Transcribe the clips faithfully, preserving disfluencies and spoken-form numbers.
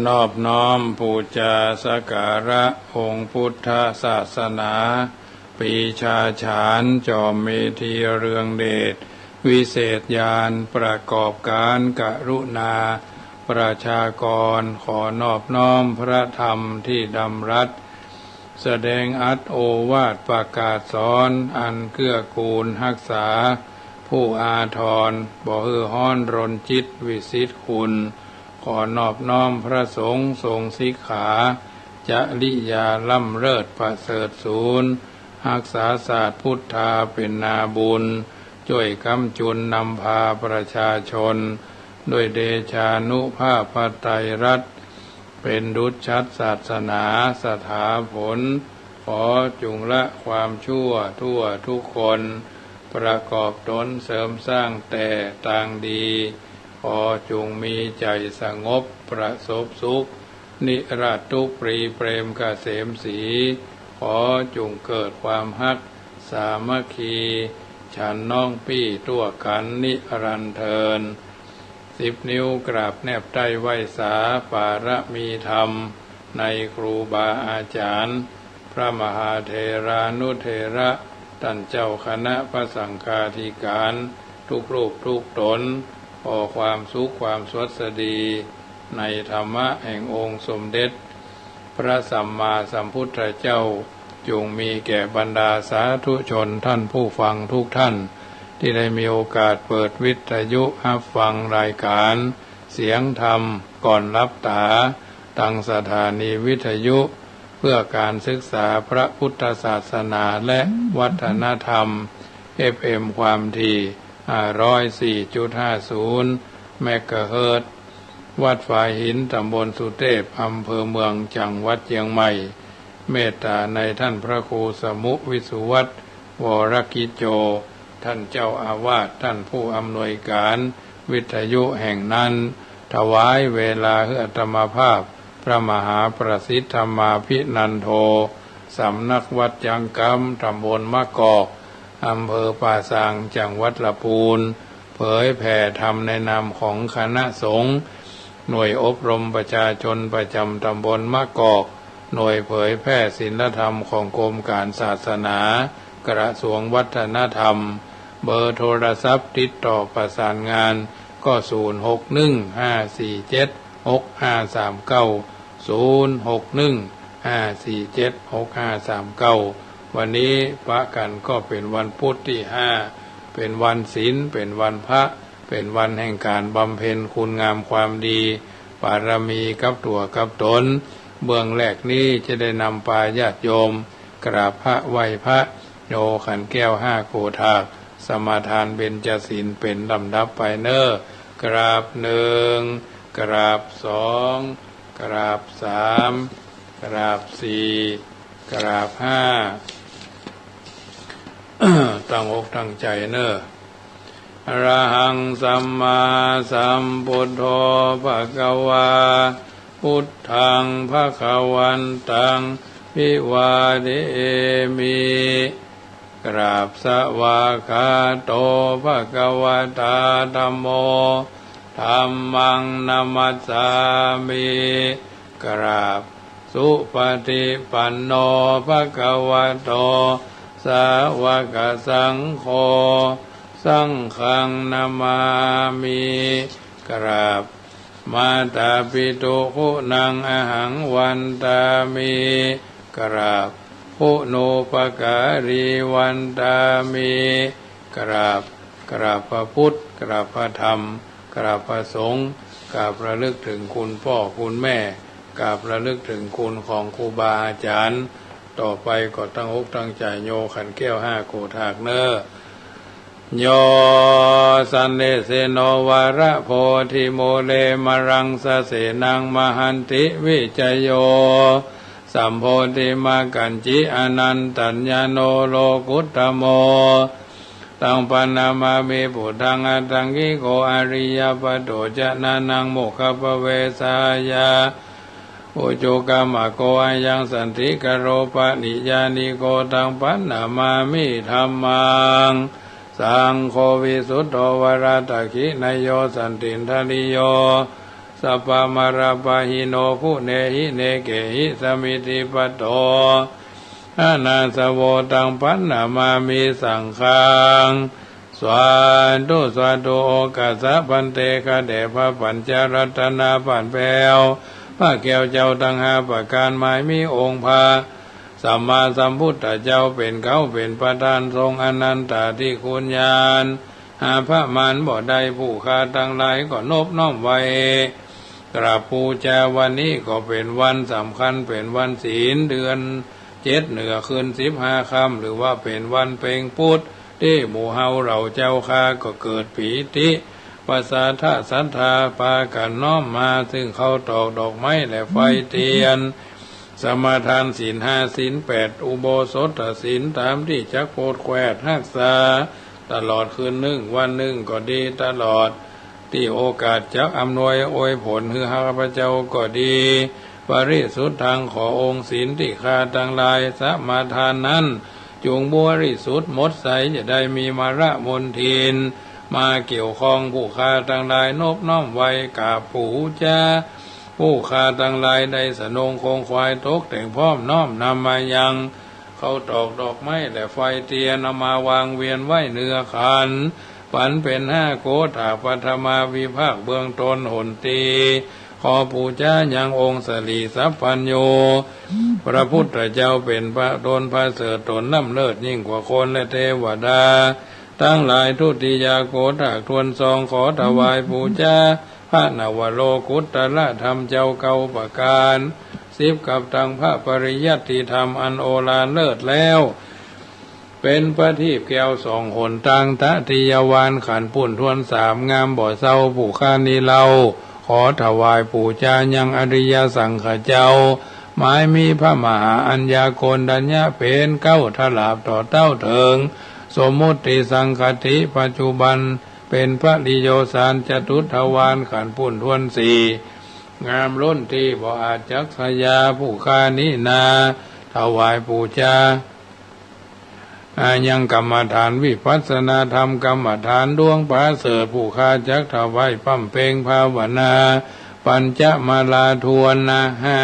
นอบน้อมปู๋จาสักการะองค์พุทธศาสนา ปีชาฉานจอมเมธีเรืองเดช วิเศษญาณประกอบก๋านกรุณาประชากร ขอนอบน้อมพระธรรมที่ดำรัส แสดงอัตโอวาทประกาศสอน อันเกื้อกูลฮักษา ผู้อาทร บ่หื้อฮ้อนรนจิตวิสิทธิ์คุณ ขอนอบน้อมพระสงฆ์ทรงสิกขา จริยาล้ำเลิศประเสริฐสูน ฮักษาศาสตร์พุทธาเป๋นนาบุญ จ้วยก๊ำจุนนำพาประชาชน ด้วยเดชานุภาพพระไตรรัตน์ เป๋นดุจฉัตรศาสนาสถาผล ขอจุ่งละความชั่วทั่วทุกคน ประกอบตนเสริมสร้างแต่ตางดี ขอจุ่งมีใจ๋สงบประสบสุข นิราศทุกข์ปรีเปรมเกษมศรี ขอจุ่งเกิดความฮักสามัคคี ฉันน้องปี้ตั้วกั๋นนิรันดร์เทอญ สิบนิ้วกราบแนบใต้ไหว้สาปารมีธรรม ในครูบาอาจ๋ารย์ พระมหาเถรานุเถระ ต้านเจ้าคณะพระสังฆาธิการ ทุกรูปทุกต๋น ขอความสุขความสวัสดี ในธรรมะแห่งองค์สมเด็จ พระสัมมาสัมพุทธเจ้า จุ่งมีแก่บรรดาสาธุชนท่านผู้ฟังทุกท่าน ตี้ได้มีโอกาสเปิดวิทยุฮับฟังรายก๋านเสียงธรรมก่อนหลับต๋า ตางสถานีวิทยุเพื่อก๋านศึกษาพระพุทธศาสนาและวัฒนธรรม เอฟเอ็ม ความถี่ ห้าร้อยสี่จุดห้าศูนย์ เมกะเฮิรตซ์ วัดฝายหิน ต๋ำบลสุเตพ อำเภอเมือง จังหวัดเจียงใหม่ เมตต๋าในต้านพระครูสมุห์ วิสุวัฒน์ วรกิจโจ ต้านเจ้าอาวาส ต้านผู้อำนวยก๋านวิทยุแห่งนั้น ถวายเวลาหื้ออาตมาภาพ พระมหาประสิทธิ์ธรรมาภินันโท สำนักวัดจ๊างกำ ต๋ำบลมะกอก อำเภอป่าซาง จังหวัดละปูน เผยแผ่ธรรมในนามของคณะสงฆ์ หน่วยอบรมประชาชนประจ๋ำต๋ำบลมะกอก หน่วยเผยแผ่ศีลธรรมของกรมก๋านศาสนา กระทรวงวัฒนธรรม เบอร์โทรศัพท์ติดต่อประสานงานก็ ศูนย์หกหนึ่ง ห้าสี่เจ็ด หกห้าสามเก้า ศูนย์หกหนึ่ง ห้าสี่เจ็ด หกห้าสามเก้า วันนี้ปะกั๋นก็เป๋นวันพุธตี้ห้า เป๋นวันศีล เป๋นวันพระ เป๋นวันแห่งก๋านบำเพ็ญคุณงามความดี ปารมีกับตั๋วกับต๋น เบื้องแรกนี้จะได้นำปาญาติโยม กราบพระไหว้พระ โยขันแก้วห้าโกฏาก สมาทานเบญจศีลเป๋นลำดับไปเน่อ กราบหนึ่ง กราบสอง กราบสาม กราบสี่ กราบห้า ตั้งอกตั้งใจ๋เน่อ อะระหัง สัมมาสัมพุทโธ ภะคะวา พุทธัง ภะคะวันตัง อภิวาเทมิ กราบ สวากขาโต ภะคะวะตา ธัมโม ธัมมัง นะมัสสามิ กราบ สุปะฏิปันโน ภะคะวะโต สาวะกะสังโฆ สังฆัง นะมามิ กราบ มาตาปิตุกุณัง อะหัง วันตามิ กราบ คุณูปการี วันตามิ กราบ กราบพระพุทธ กราบพระธรรม กราบพระสงฆ์ กราบระลึกเถิงคุณป้อคุณแม่ กราบระลึกเถิงคุณของครูบาอาจ๋ารย์ ต่อไปก็ตั้งอกตั้งใจ๋โยขันแก้วห้าโกฏากเน่อ โย สันนิสิโน วะระโพธิมูเล มะรังสะเสนัง มหันติ วิจโย สัมโพธิมักขัญญิ อนันตัญญาโณ โลกุตตะโม ตัง ปะนะมามิ บุตถัง อัตถังคิโก อะริยะปะโต จะนะนัง โมคคัพพะเวสายะ อุจุกัมมะโก อะยังสันติกะโร ปะริญญาณิโก ตัง ปะนะมามิ ธัมมัง สังโฆ วิสุตโธ วะระตะขินะโย สันตินทะริโย สัพพะมะระปะหิโน ปุเณหิ เณเกหิ สะมิทธิปัตโต อะนาสะโว ตัง ปันนะมามิ สังฆัง สาธุ สาธุ โอกาสะ ภันเต ข้าแต่พระปัญจรัตนะ บ้านแป๊ว พระแก้วเจ้าตังห้าประก๋าน หมายมีองค์พระสัมมาสัมพุทธเจ้าเป๋นเก๊าเป๋นประธาน ทรงอนันตาธิคุณญาณ หาประมาณบ่ได้ ผู้ข้าตังหลายก็นบน้อมไหว้กราบปู๋จา วันนี้ก็เป๋นวันสำคัญ เป๋นวันศีล เดือนเจ็ดเหนือขึ้นสิบห้าค่ำ หรือว่าเป๋นวันเพ็งปุ๊ด ตี้หมู่เฮาเหล่าเจ้าข้าก็เกิดปีติ ประสาทะศรัทธา ปากั๋นน้อมมา ซึ่งข้าวตอกดอกไม้และไฟเตียน สมาทานศีลห้าศีลแปด อุโบสถศีล ต๋ามตี้จักโผดแขวดฮักษา ตลอดคืนนึ่งวันนึ่งก็ดี ตลอดตี้โอกาสจักอำนวยอวยผลหื้อข้าพเจ้าก็ดี ปริสุทธัง ขอองค์ศีลตี้ข้าตังหลายสมาทานนั้น จุ่งบริสุทธิ์หมดใส จะได้มีมลมลทิน มาเกี่ยวข้อง ผู้ข้าตังหลายนบน้อมไหว้กราบปู๋จา ผู้ข้าตังหลายได้สนงคงควายตกแต่งพร้อมน้อมนำมายัง ข้าวตอกดอกไม้และไฟเตียน เอามาวางเวียนไว้เหนือขัน ปั๋นเป๋นห้าโกฏาปัทมาวิภาคเบื้องต้น หนตี้ขอปู๋จายังองค์สะหลีสัพพัญญู พระพุทธเจ้าเป๋นพระต๋นประเสริฐต๋นล้ำเลิศยิ่งกว่าคนและเตวดาตังหลาย ทุติยโกฏาถ้วนสอง ขอถวายปู๋จาพระนวโลกุตตรธรรมเจ้าเก้าประก๋าน สิบกับตังพระปริยัติธรรมอันโอฬารเลิศแล้ว เป๋นประทีปแก้วส่องหนตาง ตติยวาลขันธ์ปู้นถ้วนสาม งามบ่เศร้า ผู้ข้านี้เล่า ขอถวายปู๋จายังอริยสังฆเจ้า หมายมีพระมหาอัญญาโกณฑัญญะเป๋นเก๊า ถลาบต่อเต้าเถิง สมมุติสังฆติ ปัจจุบันเป๋นปริโยสารจตุทวาลขันธ์ปู้นถ้วนสี่ งามล้นตี้บ่อาจจักสยา ผู้ข้านี้นา ถวายปู๋จา อายังกรรมฐานวิปัสสนาธรรม กรรมฐานดวงประเสริฐ ผู้ข้าจักถวายบำเพ็งภาวนา ปัญจมาลาถ้วนนะห้า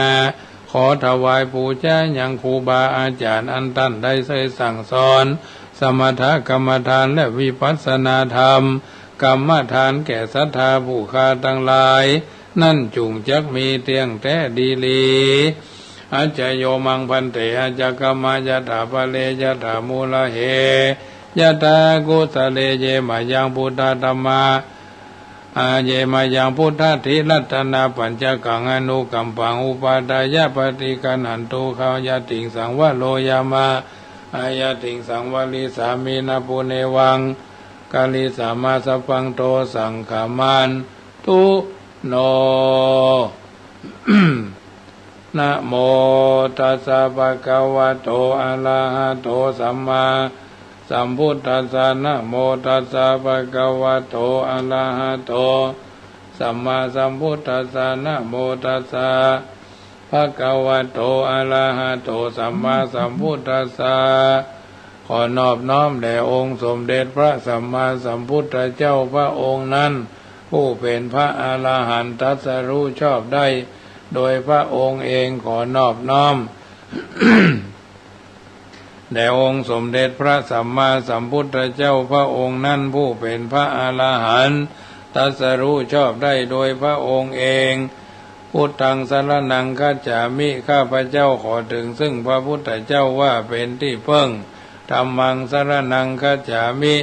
ขอถวายปู๋จายังครูบาอาจ๋ารย์ อันต้านได้ใส่สั่งสอน สมถกรรมฐานและวิปัสสนาธรรม กรรมฐานแก่ศรัทธาผู้ข้าตังหลาย นั้นจุ่งจักมีเตี้ยงแต๊ดีหลี อัจจโยมังภันเต อัจจกรรมะ ยะถาปะเร ยะถามูลเห ยะถากุสะเล เย มะยัง พุทธะธัมมะ อา เย มะยัง พุทธะถิรัตตะนะปัญจกัง อนุกัมปัง อุปาทายะ ปะฏิคันหันตุ ขะยะติง สังวะโร ยามะ อะยะติง สังวะริสามิ นะปุเนวัง กะริสามะ สัพพัง โต สังขะมันตุ โน นะโมตัสสะ ภะคะวะโต อะระหะโต สัมมาสัมพุทธัสสะ นะโมตัสสะ ภะคะวะโต อะระหะโต สัมมาสัมพุทธัสสะ นะโมตัสสะ ภะคะวะโต อะระหะโต สัมมาสัมพุทธัสสะ ขอนอบน้อมแด่องค์สมเด็จพระสัมมาสัมพุทธเจ้าพระองค์นั้น ผู้เป๋นพระอรหันต์ตรัสรู้ชอบได้โดยพระองค์เอง ขอนอบน้อม แด่องค์สมเด็จพระสัมมาสัมพุทธเจ้าพระองค์นั้น ผู้เป๋นพระอรหันต์ตรัสรู้ชอบได้โดยพระองค์เอง พุทธังสะระณังคัจฉามิ ข้าพเจ้าขอเถิงซึ่งพระพุทธเจ้าว่าเป๋นตี้เปิ้ง ธัมมังสะระณังคัจฉามิ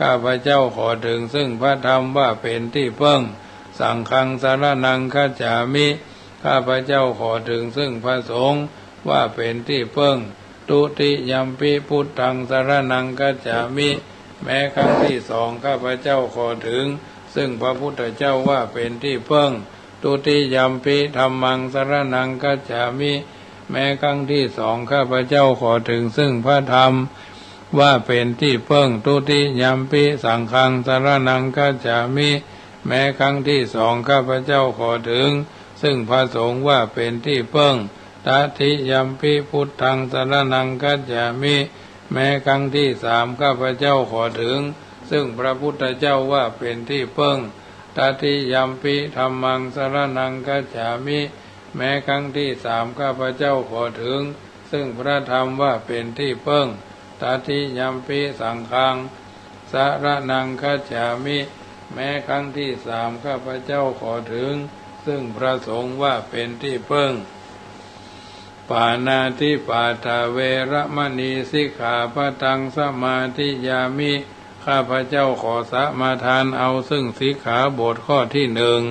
ข้าพเจ้าขอเถิงซึ่งพระธรรมว่าเป๋นตี้เปิ้ง สังฆังสะระณังคัจฉามิ ข้าพเจ้าขอเถิงซึ่งพระสงฆ์ว่าเป๋นตี้เปิ้ง ทุติยัมปิพุทธังสะระณังคัจฉามิ แม้ครั้งตี้สอง ข้าพเจ้าขอเถิงซึ่งพระพุทธเจ้าว่าเป๋นตี้เปิ้ง ทุติยัมปิธัมมังสะระณังคัจฉามิ แม้ครั้งตี้สอง ข้าพเจ้าขอเถิงซึ่งพระธรรมว่าเป๋นตี้เปิ้ง ทุติยัมปิสังฆังสะระณังคัจฉามิ แม้ครั้งตี้สอง ข้าพเจ้าขอเถิงซึ่งพระสงฆ์ว่าเป๋นตี้เปิ้ง ตติยัมปิพุทธังสะระณังคัจฉามิ แม้ครั้งตี้สาม ข้าพเจ้าขอเถิงซึ่งพระพุทธเจ้าว่าเป๋นตี้เปิ้ง ตติยัมปิ ธัมมัง สรณัง คัจฉามิ แม้ครั้งที่สามข้าพเจ้าขอถึงซึ่งพระธรรมว่าเป็นที่เปิ้ง ตติยัมปิ สังฆัง สรณัง คัจฉามิ แม้ครั้งที่สามข้าพเจ้าขอถึงซึ่งพระสงฆ์ว่าเป็นที่เปิ้ง ปาณาติปาตา เวระมะณี สิกขาปะตัง สมาธิยามิ ข้าพเจ้าขอสมาทานเอาซึ่งสิกขาบทข้อที่หนึ่ง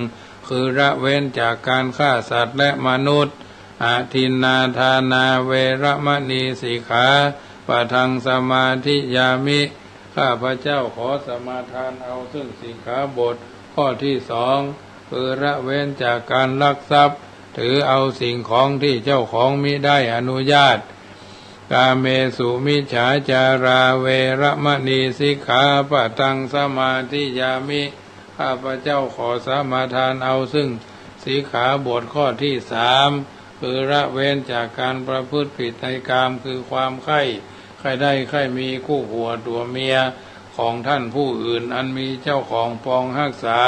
คือละเว้นจากการฆ่าสัตว์และมนุษย์ อทินนาทานา เวระมะณี สิกขาปะทัง สมาธิยามิ ข้าพเจ้าขอสมาทานเอาซึ่งสิกขาบทข้อที่สอง คือละเว้นจากการลักทรัพย์ ถือเอาสิ่งของที่เจ้าของมิได้อนุญาต กาเมสุมิจฉาจารา เวระมะณี สิกขาปะทัง สมาธิยามิ ข้าพเจ้าขอสมาทานเอาซึ่งสิกขาบทข้อที่สาม คือละเว้นจากการประพฤติผิดในกาม คือความใคร่ ใคร่ได้ใคร่มีคู่ผัวตัวเมียของท่านผู้อื่น อันมีเจ้าของปองฮักษา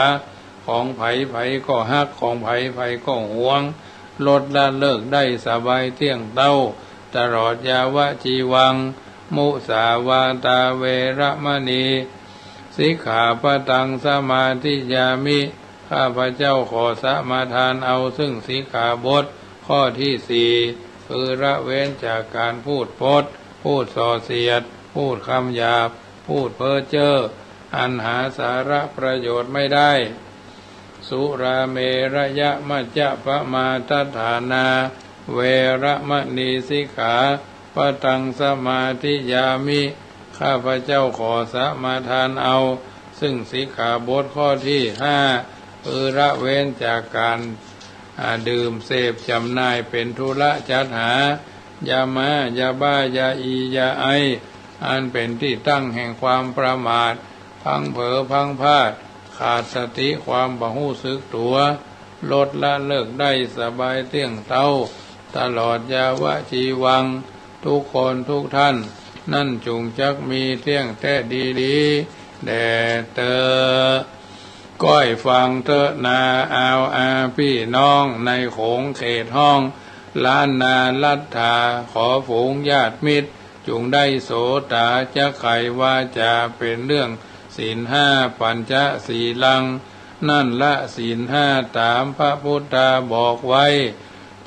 ของใผใผก็ฮัก ของใผใผก็หวง ลดละเลิกได้สบายเตี้ยงเต้า ตลอดยาวจีวัง มุสาวาตา เวระมะณี สิกขาปะทัง สมาธิยามิ ข้าพเจ้าขอสมาทานเอาซึ่งสิกขาบทข้อที่สี่ คือละเว้นจากการพูดปด พูดส่อเสียด พูดคำหยาบ พูดเพ้อเจ้อ อันหาสาระประโยชน์ไม่ได้ สุราเมรยมัจจปมาทัฏฐานา เวระมะณี สิกขาปะทัง สมาธิยามิ ข้าพเจ้าขอสมาทานเอาซึ่งสิกขาบทข้อที่ห้า คือละเว้นจากการ อ่า ดื่มเสพจำหน่ายเป็นธุระจัดหา ยามายาบ้ายาอียาไอซ์ อันเป็นที่ตั้งแห่งความประมาท พลั้งเผลอพลั้งพลาด ขาดสติความบ่ฮู้สึกตั๋ว ลดละเลิกได้สบายเตี้ยงเต้า ตลอดยาวจีวัง ทุกคนทุกท่าน นั้นจุ่งจักมีเตี้ยงแต๊ดีๆ แด่เต๊อะ ก้อยฟังเต๊อะนาอาวอาปี้น้องในโขงเขตฮ้อง ล้านนารัฐา ขอฝูงญาติมิตร จุ่งได้โสตา จักไขวาจา เป๋นเรื่องศีลห้า ปัญจศีลัง นั้นละศีลห้าต๋ามพระพุทธาบอกไว้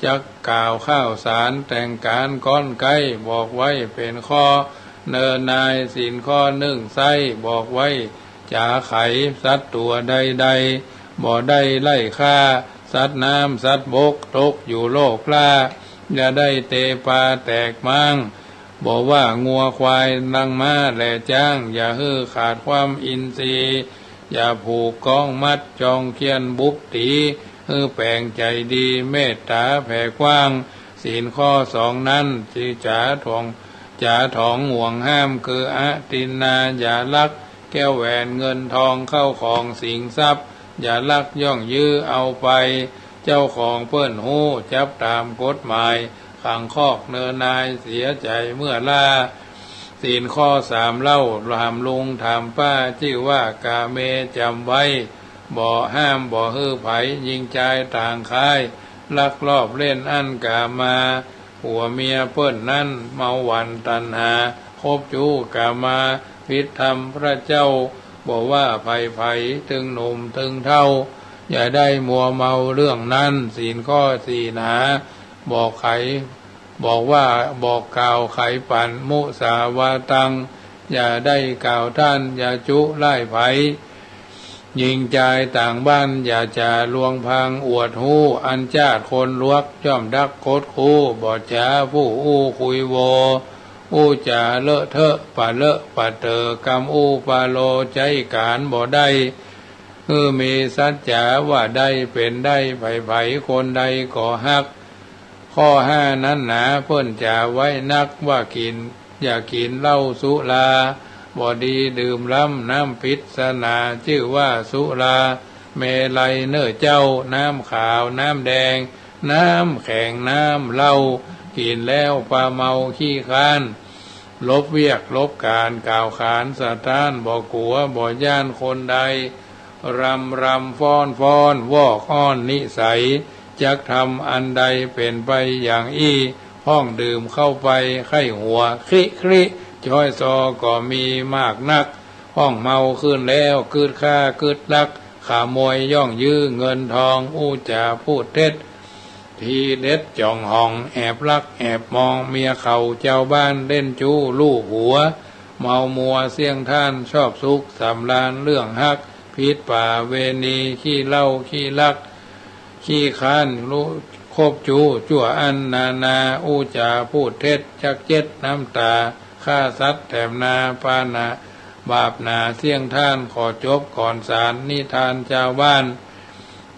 จักกล่าวข้าวสารแต่งก๋านก้อนใก๊ บอกไว้เป๋นข้อเนินนาย ศีลข้อนึ่งไส้ บอกไว้จ๋าไข สัตว์ตั๋วใดๆ บ่ได้ไล่ฆ่า สัตว์น้ำสัตว์บกตกอยู่โลกล้า อย่าได้เตะป๋าแตกม้าง บ่ว่างัวควายดังม้าและจ๊าง อย่าหื้อขาดความอินทรีย์ อย่าผูกก๊องมัดจองเคี่ยนบุบตี๋ หื้อแป๋งใจ๋ดี เมตต๋าแผ่กว้าง ศีลข้อสองนั้น จึงจ๋าถวง จ๋าถองห่วงห้าม คืออทินนา อย่าลักแก้วแหวนเงินทองเข้าของสินทรัพย์ อย่าลักย่องยื้อเอาไป เจ้าของเปิ้นฮู้จับต๋ามกฎหมาย ขังคอกเนินนายเสียใจ๋เมื่อล้า ศีลข้อสามเล่า ถามลุงถามป้า จื้อว่ากาเม จ๋ำไว้ บ่ห้ามบ่หื้อใผ ญิงจายต่างค้าย ลักลอบเล่นอั้นกามา ผัวเมียเปิ้นนั้นเมาหวั่นตัณหา คบจู๊กามา ผิดธรรมพระเจ้า บ่ว่าใผๆ ตึงหนุ่มตึงเฒ่า อย่าได้มัวเมาเรื่องนั้น ศีลข้อสี่หนา บอกไข บอกว่า บอกกล่าวไขปั๋น มุสาวาตัง อย่าได้กล่าวต้าน อย่าจุร้ายใผ ญิงจายต่างบ้าน อย่าจ๋าลวงพรางอวดฮู้ อันจ้าดคนหลวกย่อมดักคดคู้ บ่จ๋าผู้อู้คุยโว อู้จ๋าเลอะเทอะปะเลอะปะเต๋อ กำอู้ปาโลใจ๊ก๋านบ่ได้ หื้อมีสัจจ๋าว่าได้เป๋นได้ ใผๆ คนใดก็ฮัก ข้อห้านั้นหนา เปิ้นจ๋าไว้นักว่ากิ๋น อย่ากิ๋นเหล้าสุรา บ่ดีดื่มล้ำน้ำปริศนา จื้อว่าสุราเมรัยเน่อเจ้า น้ำขาวน้ำแดง น้ำแข็งน้ำเหล้า กิ๋นแล้วปาเมาขี้คร้าน ลบเวียกลบก๋าน กล่าวขานสะท้าน บ่กั๋วบ่ย้านคนใด รำรำฟ้อนฟ้อน วอกอ้อนนิสัย จักทำอันใดเป๋นไปอย่างอี้ พ่องดื่มเข้าไปใค่หัว คริคริ จ้อยซอก็มีมากนัก พ่องเมาขึ้นแล้ว กึ๊ดฆ่ากึ๊ดลัก ขโมยย่องยื้อเงินทอง อู้จ๋าพูดเท็จ ทีเด็ดจ่องห่อง แอบลักแอบมอง เมียเขาจาวบ้าน เล่นจู๊ลู่หัว เมามัวเสี้ยงท่าน ชอบสุขสำราญเรื่องฮัก ผิดประเวณี ขี้เหล้าขี้ลัก ขี้คร้าน คบจู๊จั่วอั้นนานา อู้จ๋าพูดเท็จ จักเจ็ดน้ำต๋า ฆ่าสัตว์แถมนา ปานะบาปหนาเสี้ยงท่าน ขอจบก่อนสาร นิทานจาวบ้าน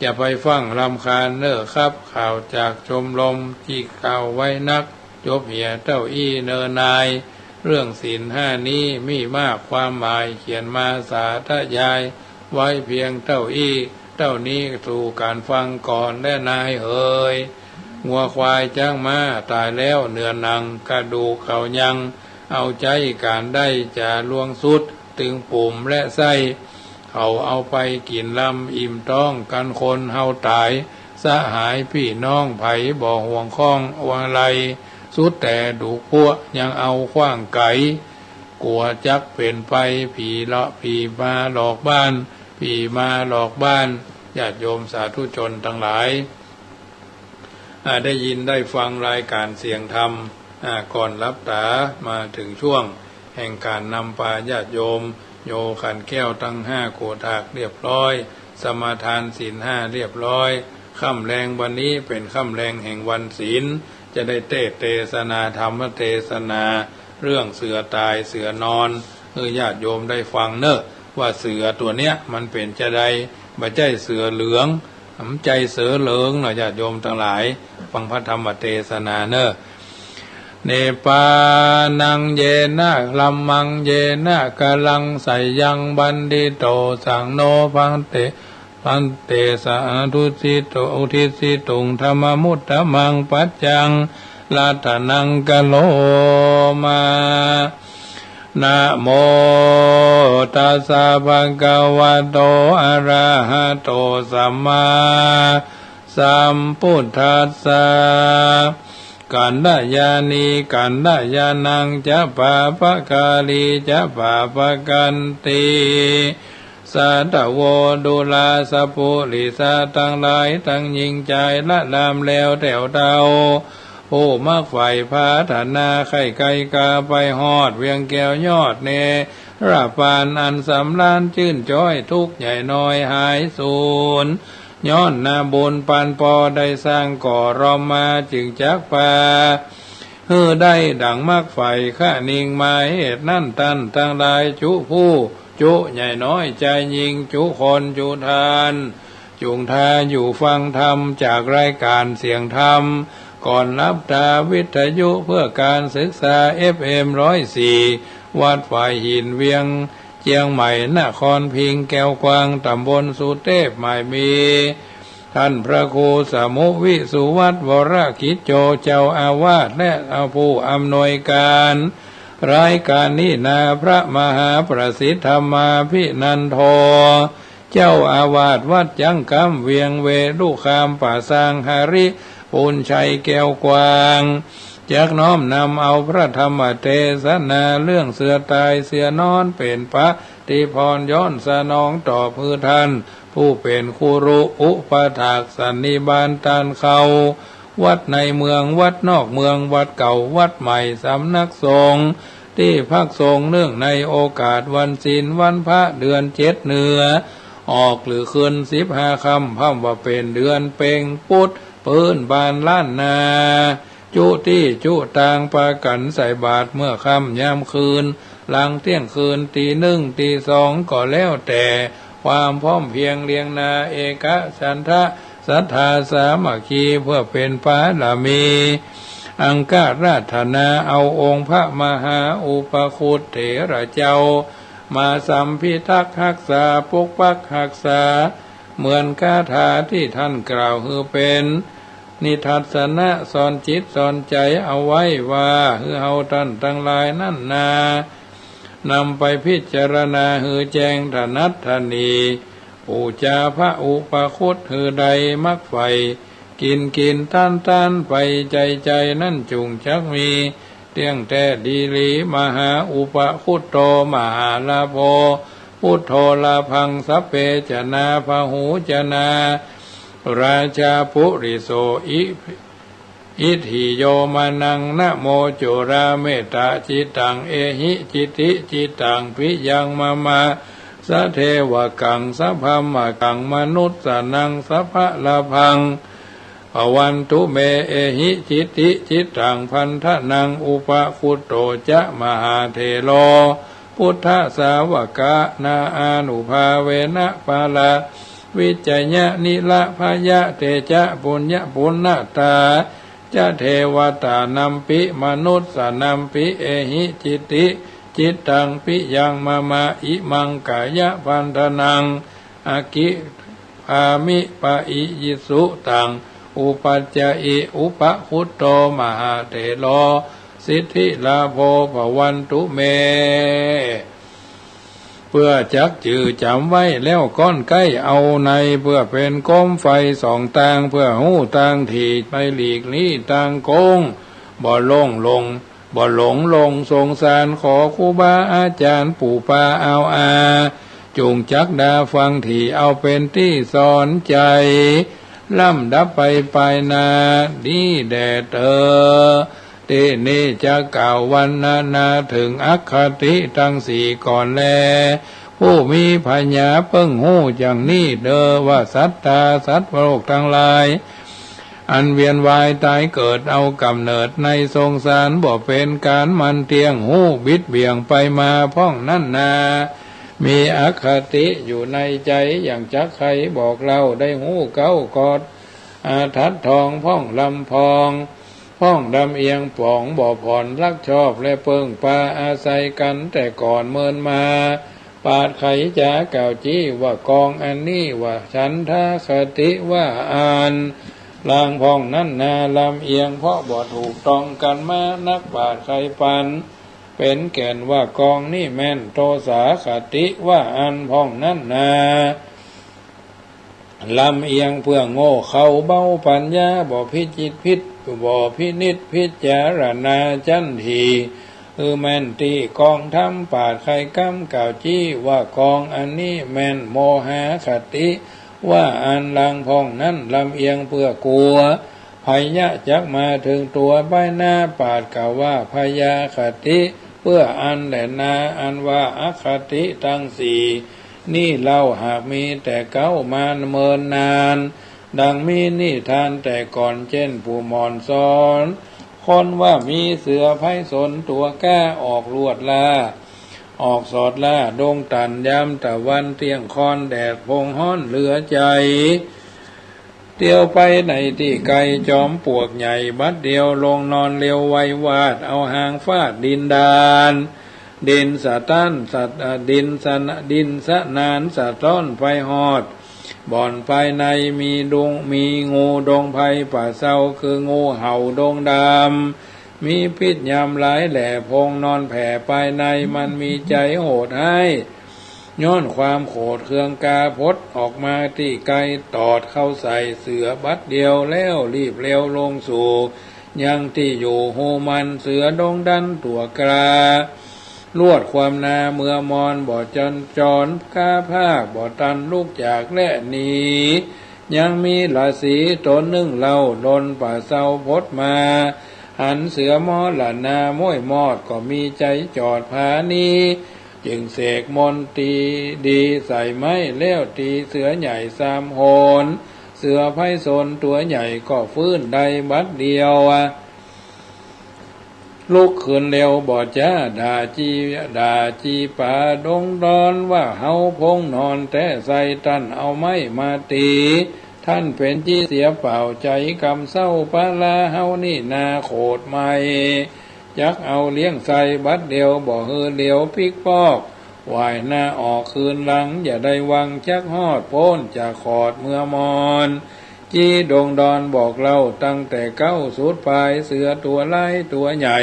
จะไปฟั่งรำคาญเน่อครับ ข่าวจากชมรม ตี้กล่าวไว้นัก จบเหียเต้าอี้เน่อนาย เรื่องศีลห้านี้มีมากความหมาย เขียนมาสาธยายไว้เพียงเต้าอี้ เต้านี้สู่ก๋านฟังก่อนแลนายเหย งัวควายจ๊างม้า ต๋ายแล้วเหนือหนัง กระดูกเขายัง เอาใจ๊ก๋านได้จ๋าลวงสุด ตึงปุ๋มและไส้ เขาเอาไปกิ๋นลำอิ่มต๊อง กันคนเฮาต๋าย สหายปี้น้องใผบ่ห่วงข้องอะไล สุดแต่ดูกพวกยังเอาขว้างไก๋ กั๋วจักเป๋นไป ผีละ ผีมาหลอกบ้าน ผีมาหลอกบ้าน ญาติโยมสาธุชนตังหลาย อ่า ได้ยินได้ฟังรายก๋านเสียงธรรม อ่า ก่อนหลับต๋า มาเถิงช่วงแห่งก๋านนำปาญาติโยม โยขันแก้วตังห้าโขดหากเรียบร้อย สมาทานศีลห้าเรียบร้อย ค่ำแลงวันนี้เป๋นค่ำแลงแห่งวันศีล จะได้เตสน์เตสนา ธรรมเตสนา เรื่องเสือต๋ายเสือนอน หื้อญาติโยมได้ฟังเน่อ ว่าเสือตั๋วเนี้ยมันเป๋นจาใด บ่ใจ้เสือเหลือง บ่ใจ้เสือเหลืองเน่อ ญาติโยมตังหลาย ฟังพระธรรมเตสนาเน่อ เนปานังเยนะ ธัมมังเยนะ กะลัง สยัง บัณฑิโต สังโฆ ภันเต ภันเต สาธุสิโต อุทิสิตุง ธัมมะมุตตะมัง ปัจจัง รัตตะนัง กะโรมา นะโม ตัสสะ ภะคะวะโต อะระหะโต สัมมาสัมพุทธัสสะ กัลยาณี กัลยาณัง จะ ปาปะกาลี จะ ปาปะกันติ สาธะโว ดูราสะปุริสะตังหลาย ตังญิงจาย ละลามแล้วแถวเต้า ผู้มักใฝ่ผาถนา ใค่ไกลกาไปฮอด เวียงแก้วยอดเนรปาน อันสำราญจื้นจ๊อย ทุกข์ใหญ่น้อยหายสูญ ย้อนนาบุญปานปอได้สร้างก่อรอมมา จึงจักปา หื้อได้ดั่งมักใฝ่ คะนิงมา เหตุนั้นต้านตังหลาย จุผู้จุใหญ่น้อย จายญิงจุคนจุท่าน จุ่งทาอยู่ฟังธรรม จากรายก๋านเสียงธรรม ก่อนหลับต๋า วิทยุเพื่อก๋านศึกษา เอฟเอ็ม ร้อยสี่ วัดฝายหิน เวียงเจียงใหม่ นครพิงค์ แก้วกวาง ต๋ำบลสุเทพ หมายมี ต้านพระครูสมุวิสุวัฒน์ วรกิจโจ เจ้าอาวาส และผู้อำนวยก๋าน รายก๋านนี้นา พระมหาประสิทธิ์ ธรรมาภินันโท เจ้าอาวาสวัดจังกำ เวียงเวลุคาม ป้าซางหริปุญชัย แก้วกวาง จักน้อมนำเอาพระธรรมเตสนา เรื่องเสือต๋ายเสือนอน เป๋นปฏิภรณ์ย้อนสนองตอบหื้อต้าน ผู้เป๋นครูอุปัฏฐากสันนิบาตต้านเขา วัดในเมือง วัดนอกเมือง วัดเก่า วัดใหม่ สำนักสงฆ์ ตี้พักสงฆ์ เนื่องในโอกาสวันศีล วันพระ เดือนเจ็ดเหนือออก หรือคืนสิบห้าค่ำ พร่ำว่าเป๋นเดือนเป็ง ปุดปื๊นบานล้านนา จุตี้จุตาง ปากั๋นใส่บาตรเมื่อค่ำยามคืน หลังเตี้ยงคืน ตี๋นึ่ง ตี๋สอง ก็แล้วแต่ความพร้อมเพรียงเรียงนา เอกฉันทะ ศรัทธาสามัคคี เพื่อเป๋นปารมี อังคราธนาเอาองค์พระมหาอุปคุตเถระเจ้า มาสัมภิทักษ์ฮักษา ปกปักฮักษา เหมือนคาถาตี้ต้านกล่าวหื้อเป๋นนิทัศนะ สอนจิตสอนใจ๋เอาไว้ว่า หื้อเฮาต้านตังหลายนั้นนา นำไปพิจารณาหื้อแจ้งถนัดถนี ปู๋จาพระอุปคุตหื้อได้มักใฝ่ กิ๋นกิ๋นต้านต้านไป ใจ๋ใจ๋นั้นจุ่งจักมี เตี้ยงแต๊ดีหลี มหาอุปคุตโต มหาลาโภ พุทโธลาภัง สัพเพจะนา พหูจะนา ราชาปุริโส อิ อิทธิโย มะนัง นะโมจุราเมตตาจิตตัง เอหิ จิตติจิตตัง ปิยัง มะมะ สะเทวะกัง สะพรรมะกัง มนุสสะนัง สะพะลาภัง ภะวันตุเม เอหิ จิตติจิตตัง พันธะนัง อุปคุตโตจะ มหาเถโร พุทธสาวกะนาอานุภาเวนะ ปะละวิจยะ นิระภยะ เตจะปุญญะปุณณะตา จะ เทวตานัมปิ มนุสสานัมปิ เอหิ จิตติจิตตัง ปิยัง มะมะ อิมัง กายะพันธะนัง อะกิ อามิ ปะอิยิสุตัง อุปัจจะอิ อุปคุตโต มหาเถโร สิทธิลาโภ ภะวันตุเม เปื้อจักจื้อจ๋ำไว้แล้วก้อนใก้ เอาในเปื้อเป๋นโคมไฟส่องตาง เปื้อฮู้ตางตี้ไปหลีกลี้ตางโก้ง บ่หลงหลง บ่หลงหลงสงสาร ขอครูบาอาจ๋ารย์ ปู่ป้าอาวอา จุ่งจักดาฟังตี้เอาเป๋นตี้สอนใจ๋ ลำดับไปปายหน้านี้แด่เต๊อะ ตี้นี้จะกล่าววรรณนาเถิงอคติตังสี่ก่อนแล ผู้มีผญาเปิ้งฮู้อย่างนี้เต๊อะว่า สัตตา สัตว์โลกตังหลาย อันเวียนว่ายต๋ายเกิดเอาก๋ำเนิดในสงสาร บ่เป๋นก๋านมั่นเตี้ยง ฮู้บิดเบี่ยงไปมาพ่องนั้นนา มีอคติอยู่ในใจ๋อย่างจักใค่บอกเล่า ได้ฮู้เก๊ากอด อาทัดทองพ่องลำพอง พ่องลำเอียงป๋อง บ่ผ่อนฮักชอบ และเปิ้งปาอาศัยกั๋นแต่ก่อนเมินมา ปราชญ์ใค่จ๋ากล่าวจี้ว่ากองอันนี้ว่า ฉันทคติว่าอั้น ลางพ่องนั้นนา ลำเอียงเพราะบ่ถูกต้องกั๋นมา นักปราชญ์ใค่ปันเป๋นแก่นว่ากองนี้แม่น โทสาคติว่าอั้นพ่องนั้นนา ลำเอียงเปื้อโง่เขลาเบาปัญญา บ่พิจิตรพิจ บ่พินิจพิจารณาจั้นถี่ คือแม่นตี้กองธรรม ปราชญ์ใค่กำกล่าวจี้ว่ากองอันนี้แม่น โมหคติว่าอั้น ลางพ่องนั้น ลำเอียงเปื้อกั๋ว ภัยยะจักมาเถิงตั๋ว ปายหน้าปราชญ์กล่าวว่าพยาคติ เปื้ออั้นแลนา อันว่าอคติตังสี่นี้เล่า หากมีแต่เก๊ามาเมินนาน ดังมีนิทานแต่ก่อน เจ้นปู่หม่อนสอนคนว่า มีเสือไพศาลตั๋วก้า ออกลวดล่า ออกสอดล่าดงตัน ยามตะวันเตี้ยงค่อน แดดโผงฮ้อนเหลือใจ๋ เตียวไปในตี้ไก๋ จ๋อมปลวกใหญ่บัดเดียว ลงนอนเร็วไววาด เอาหางฟาดดินดาน ดินสะต้านสะ เอ่อ ดินสะ ดินสะนานสะต้อนไปฮอด บ่อนปายในมีดง มีงูดงไพรป่าเซา คืองูเห่าดงดำ มีพิษยำหลายแหล่ โผงนอนแผ่ปายใน มันมีใจ๋โหดฮ้าย ย้อนความโขดเคืองกา ผดออกมาตี้ไก๋ ตอดเข้าใส่เสือบัดเดียว แล้วรีบเร็วลงสู่ยังตี้อยู่ฮูมัน เสือดงดันตั๋วกล้า ลวดความนาเมือมอน บ่จันจรกล้าพาก บ่ตันลุกจากและหนี ยังมีราศีต๋นนึ่งเล่า ดนป่าเซาผดมา หันเสือมรณาม้วยมอด ก็มีใจ๋จอดผาหนี จึงเสกมนตรีดีใส่ไม้ แล้วตีเสือใหญ่สามหน เสือไพศาลตั๋วใหญ่ก็ฟื้นได้บัดเดียว ลุกขึ้นเร็วบ่จ๊า ด่าจี ด่าจีป๋าดงดอนว่า เฮาโผงนอนแต๊ไส้ ต้านเอาไม้มาตี๋ ต้านเป๋นจี้เสียเปล่า ใจ๋กำเศร้าปะลา เฮานี่นาโขดใหม่ จักเอาเลี้ยงใส่บัดเดียว บ่หื้อเหลียวปิ๊กปอก หว่ายหน้าออกคืนหลัง อย่าได้หวังจักฮอด ป๊นจากขอดเมือมอน จีดงดอนบอกเล่า ตั้งแต่เก๊าสุดปาย เสือตั๋วร้ายตั๋วใหญ่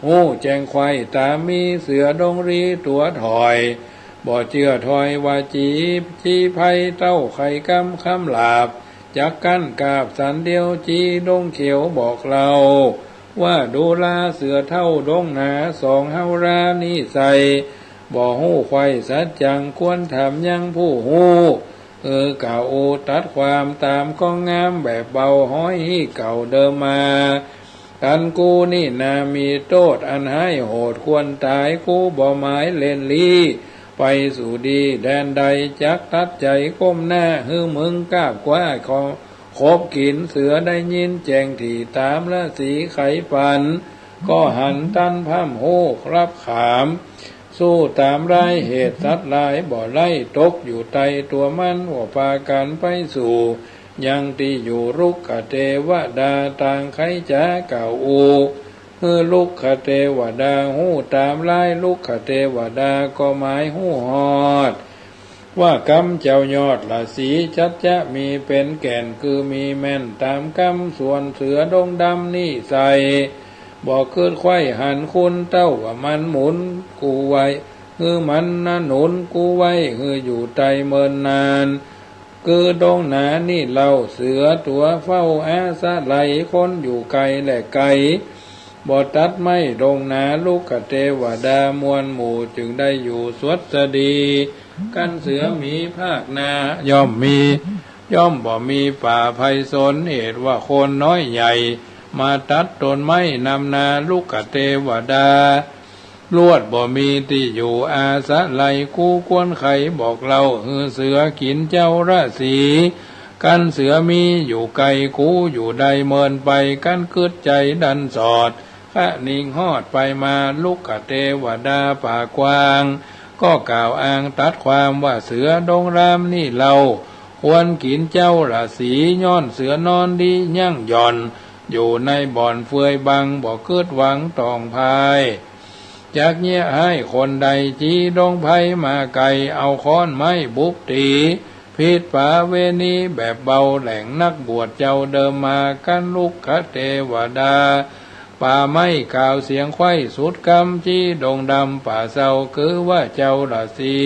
ฮู้แจ้งไขว่ต๋ามมี เสือดงรีตั๋วถ่อย บ่เจื้อถ้อยว่าจี๋ จี๋ไพรเต้าใค่กำคำหลาบ จักกั้นกราบสันเดียว จี๋ดงเขียวบอกเล่า ว่าดูราเสือเฒ่าดงหนา สองเฮารานี้ใส่ บ่ฮู้ใคว่สัจจัง ควรถามยังผู้ฮู้ เออ กล่าวโอตัดความต๋ามก้องงาม แบบเบาฮ้อยฮี้เก่าเดิมมา กั๋นกูนี่นามีโต้ษอันฮ้ายโหดควรต๋าย กูบ่หมายเล่นลี้ ไปสู่ดีแดนใด จักตัดใจ๋ก้มหน้า หื้อมึงกาบคว้าขอ ขบกิ๋นเสือได้ยินแจ้งถี่ ต๋ามราศีไขปัน ก็หันตันพร่ำฮู้รับขาม สู้ต๋ามร้ายเหตุสัตว์หลายบ่ไล่ ตกอยู่ใต้ตั๋วมัน ว่าปากั๋นไปสู่ ยังตี้อยู่รุกขเตวดา ต่างใค่จ๋ากล่าวอู้ หื้อรุกขเตวดาฮู้ต๋ามร้าย รุกขเตวดาก็หมายฮู้ฮอด ว่ากำเจ้ายอดราศี จักจะมีเป๋นแก่น คือมีแม่นต๋ามกำ ส่วนเสือดงดำนี้ใส่ บ่กึ๊ดใคว่หันคุณเต้า ว่ามันหมุนกูไว้ หื้อมันนะหนุนกูไว้ หื้ออยู่ใต้เมินนาน คือดงหนานี้เล่า เสือตั๋วเฝ้าอาศะไหล คนอยู่ไกลและไก๋ บ่ตัดไม้ดงหนา รุกขเตวดามวลหมู่ จึงได้อยู่สวัสดี กั๋นเสือหมีภาคหน้า ย่อมมี ย่อมบ่มีป่าไพศาล เหตุว่าคนน้อยใหญ่ มาตัดต้นไม้นำหน้า รุกขเตวดา ลวดบ่มีตี้อยู่อาศะไหล กูควรใค่บอกเล่า หื้อเสือกิ๋นเจ้าราศี กั๋นเสือหมีอยู่ไก๋ กูอยู่ได้เมินไป กั๋นกึ๊ดใจ๋ดันสอด คะนิงฮอดไปมา รุกขเตวดาปากกว้าง ก็กล่าวอ้างตัดความ ว่าเสือดงรามนี้เล่า ควรกิ๋นเจ้าราศี ย้อนเสือนอนดียั้งหย่อน อยู่ในบ่อนเฟือยบัง บ่กึ๊ดหวังต้องภาย จักเยียะฮ้ายคนใด จี๋ดงไพรมาไก๋ เอาค้อนไม้บุบตี๋ ผิดป๋าเวณีแบบเบา แหล่งนักบวชเจ้าเดิมมา กั๋นรุกขเตวดา ป่าไม้กล่าวเสียงใคว่สุดกำ จี๋ดงดำป่าเศร้า คือว่าเจ้าราศี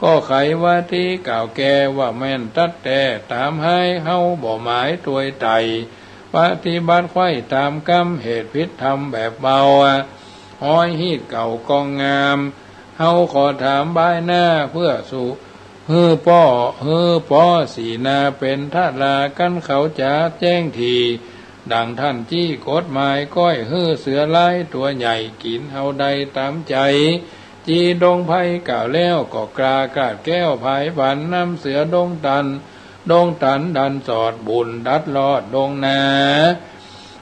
ก็ไขว่าตี้กล่าวแก่ ว่าแม่นตั๊ดแต๊ ต๋ามฮ้ายเฮาบ่หมายตวยไต่ ปฏิบัติใคว่ต๋ามกำ เหตุผิดธรรมแบบเบา ฮ้อยฮี้เก่ากองงาม เฮาขอถามบ่ายหน้า เพื่อสู่ หื้อป้อ หื้อป้อสีนาเป๋นทารา กั๋นเขาจะแจ้งถี่ ดังท่านจี้กฎหมาย ก้อยหื้อเสือร้ายตั๋วใหญ่ กิ๋นเฮาได้ต๋ามใจ๋ จี๋ดงไพรกล่าวแล้ว ก็กล้ากาดแก้วผายบัน นำเสือดงตัน ดงตันดันสอด บุ่นดัดลอดดงนา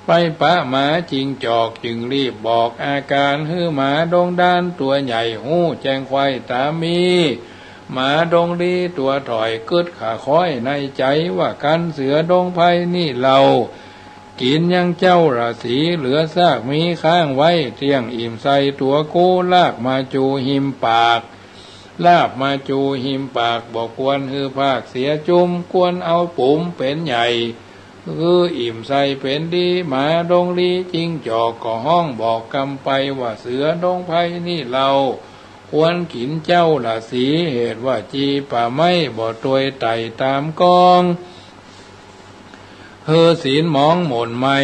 ไปปะหมาจิงจอก จึงรีบบอกอาก๋าน หื้อหมาดงดานตั๋วใหญ่ ฮู้แจ้งใคว่ต๋ามมี หมาดงลีตั๋วถ่อย กึ๊ดขาค้อยในใจ๋ ว่ากั๋นเสือดงไพรนี่เล่า กิ๋นยังเจ้าราศี เหลือซากมีค้างไว้ เตี้ยงอิ่มใส่ตั๋วกู ลากมาจู๋ฮิมปาก ลากมาจู๋ฮิมปาก บ่ควรหื้อพากเสียจุม ควรเอาปุ๋มเป๋นใหญ่ คืออิ่มใส่เป๋นดี หมาดงลีจิงจอก ก็ฮ้องบอกกำไป ว่าเสือดงไพรนี่เล่า ควรกิ๋นเจ้าราศี เหตุว่าจี๋ป่าไม้ บ่ตวยไต่ต๋ามกอง หื้อศีลหมองหม่นไหม้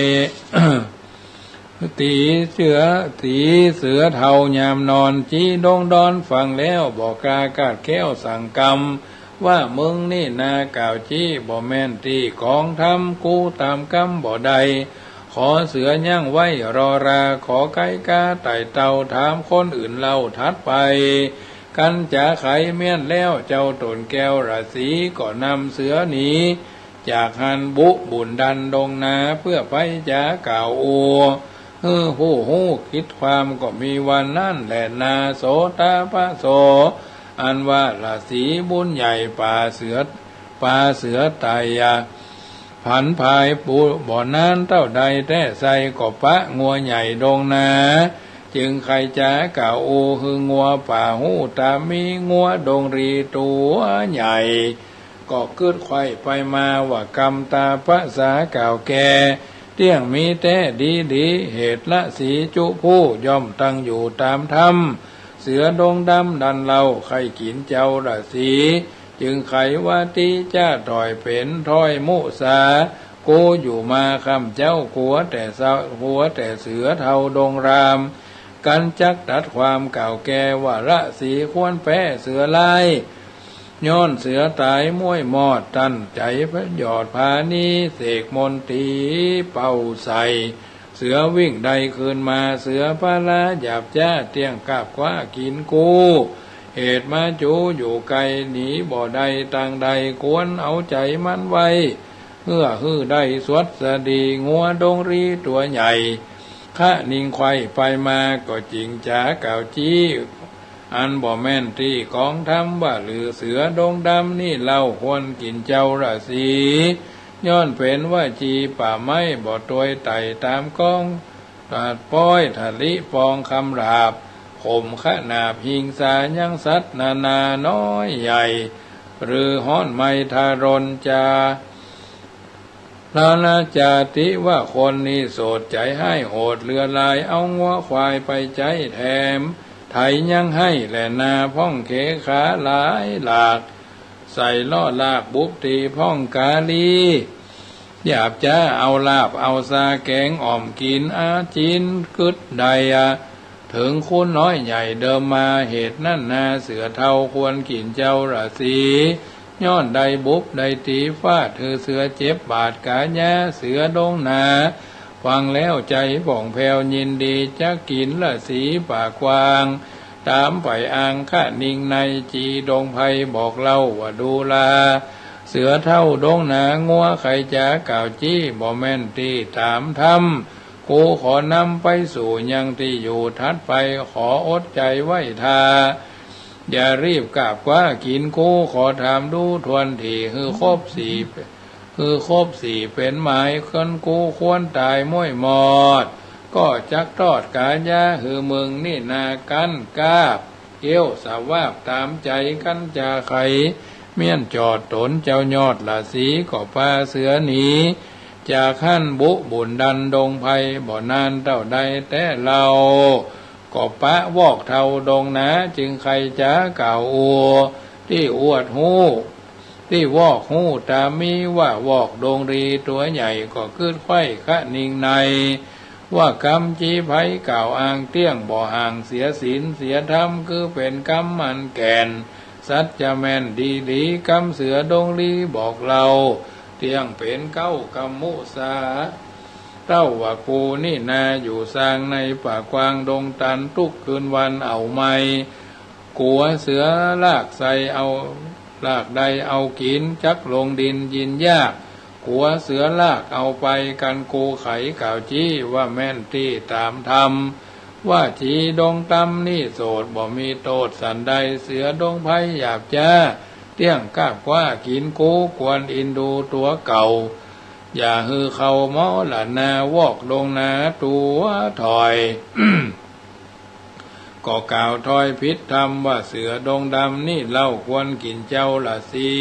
ตี๋เสือ ตี๋เสือเฒ่ายามนอน จี๋ดงดอนฟังแล้ว บ่กล้ากาดแก้วสั่งกำ ว่ามึงนี่นากล่าวจี้ บ่แม่นตี้กองธรรม กู้ต๋ามกำบ่ได้ ขอเสือยั้งไว้รอรา ขอไก้กาไต่เต้า ถามคนอื่นเล่าถัดไป กั๋นจาไขเมี้ยนแล้ว เจ้าต๋นแก้วราศี ก็นำเสือหนี จากหั้นบุบุ่นดันดงนา เพื่อไปจากล่าวอู้ หื้อผู้ฮู้กิจความ ก็มีวันนั้นแหละนา โสตาปะโส อันว่าราศีบุญใหญ่ ป่าเสือ ป่าเสือไต่อะ ผันผายปุ บ่นานเต้าใดแต๊ไส้ ก็ปะงัวใหญ่ดงนา จึงใค่จะกล่าวอู้ หื้องัวป่าฮู้ต๋ามมี งัวดงรีตั๋วใหญ่ ก็กึ๊ดใคว่ไปมา ว่ากำตาปะสากล่าวแก่ เตี้ยงมีแต๊ดีๆ เหตุราศีจุผู้ ย่อมตั้งอยู่ต๋ามธรรม เสือดงดำดันเล่าใค่กิ๋นเจ้าราศี จึงใค่วาติจ๊ะถ่อยเป๋นถ้อยมุสา กู้อยู่มาค่ำเจ๊า กั๋วแต่เสา กั๋วแต่เสือเฒ่าดงราม กันจักตัดความกล่าวแก่ว่าราศีควรแป๊เสือร้าย ย้อนเสือต๋ายม้วยมอด ตันใจ๋หยอดผานี้ เสกมนตรีเป่าใส่ เสือวิ่งได้คืนมา เสือพละหยาบจ๊า เตี้ยงกาบคว้ากิ๋นกู้ เหตุมาจูอยู่ไกล หนีบ่ได้ตางใด ควรเอาใจ๋มันไว้ เอื้อหื้อได้สวัสดี งัวดงรีตั๋วใหญ่ คะนิงไขว่ไปมา ก็จิ่งจ๋ากล่าวจี้ อันบ่แม่นตี้กองธรรม ว่าหรือเสือดงดำนี่เล่า ควรกิ๋นเจ้าราศี ย้อนเป๋นว่าจี๋ป่าไม้ บ่ตวยไต่ต๋ามกอง ตัดป๊อยทะลิปองคำหลาบ ข่มขนาบหิงสายังสัตว์นานาน้อยใหญ่ หรือฮ้อนไหม้ทารนจา ละนาจาติว่าคนนี้โสดใจ๋ฮ้ายโหดเลือดลาย เอางัวควายไปใจ๊แถม ไถยังไฮ่แหละนาพ่องเขขาหลายหลาก ใส่ล้อลากบุบตีพ่องกาลี หยาบจ๊าเอาลาบเอาซาแก๋งอ่อมกิ๋น อาจินกึ๊ดใดอะ เถิงคูนน้อยใหญ่เดิมมา เหตุนั้นนาเสือเฒ่าควรกิ๋นเจ้าราศี ย้อนได้บุบได้ตี๋ฟาด หื้อเสือเจ็บบาดก๋ายา เสือดงนา ฟังแล้วใจ๋ผ่องแผ้วยินดี จักกิ๋นราศีป่ากว้าง ต๋ามไปอ้างคะนิงใน จีดงไพรบอกเล่าว่าดูรา เสือเฒ่าดงนา งัวใค่จ๋ากล่าวจี้ บ่แม่นตี้ต๋ามธรรม กูขอนำไปสู่ยังตี้อยู่ถัดไป ขออดใจ๋ไว้ท่า อย่ารีบกาบคว้ากิ๋นกู้ ขอถามดูถ้วนถี่ หื้อครบสี่ หื้อครบสี่เป๋นหมาย คนกู้ควรต๋ายม้วยมอด ก็จักตอดก๋ายา หื้อมึงนี่นา กั้นกาบเอี้ยวสวาบต๋ามใจ๋ กั๋นจาใค่เมี้ยนจอด ต๋นเจ้ายอดราศีก็ปาเสือหนี จากหั้นบุบุ่นดันดงไพร บ่นานเต้าใดแต๊เล่า ก็ปะวอกเฒ่าดงนา จึงใค่จ๋ากล่าวอู่ ตี้อวดฮู้ ตี้วอกฮู้ต๋ามมี ว่าวอกดงรีตั๋วใหญ่ ก็กึ๊ดไขว้คะนิงใน ว่ากำจีไพรกล่าวอ้างเตี้ยง บ่ห่างเสียศีลเสียธรรม คือเป๋นกำมันแก่น สัจจะแม่นดีหลี กำเสือดงรีบอกเล่า เตี้ยงเป๋นเก๊ากำมุสา เต้าว่ากูนี่นา อยู่สร้างในป่ากว้างดงตัน ตุ๊กคืนวันเอาไหม้ กั๋วเสือลากใส่เอา ลากได้เอากิ๋น จักลงดินยินยาก กั๋วเสือลากเอาไป กั๋นกูใค่กล่าวจี้ ว่าแม่นตี้ต๋ามธรรม ว่าจีดงต๋ามนี่โสด บ่มีโต้ษสันใด เสือดงไพรหยาบจ๊า เตี้ยงกาบคว้ากิ๋นกู้ ควรอินดูตั๋วเก่า อย่าหื้อเข้ามรณา วอกดงนาตั๋วถ่อย ก็กล่าวถ้อยผิดธรรม ว่าเสือดงดำนี่เล่าควรกิ๋นเจ้าราศี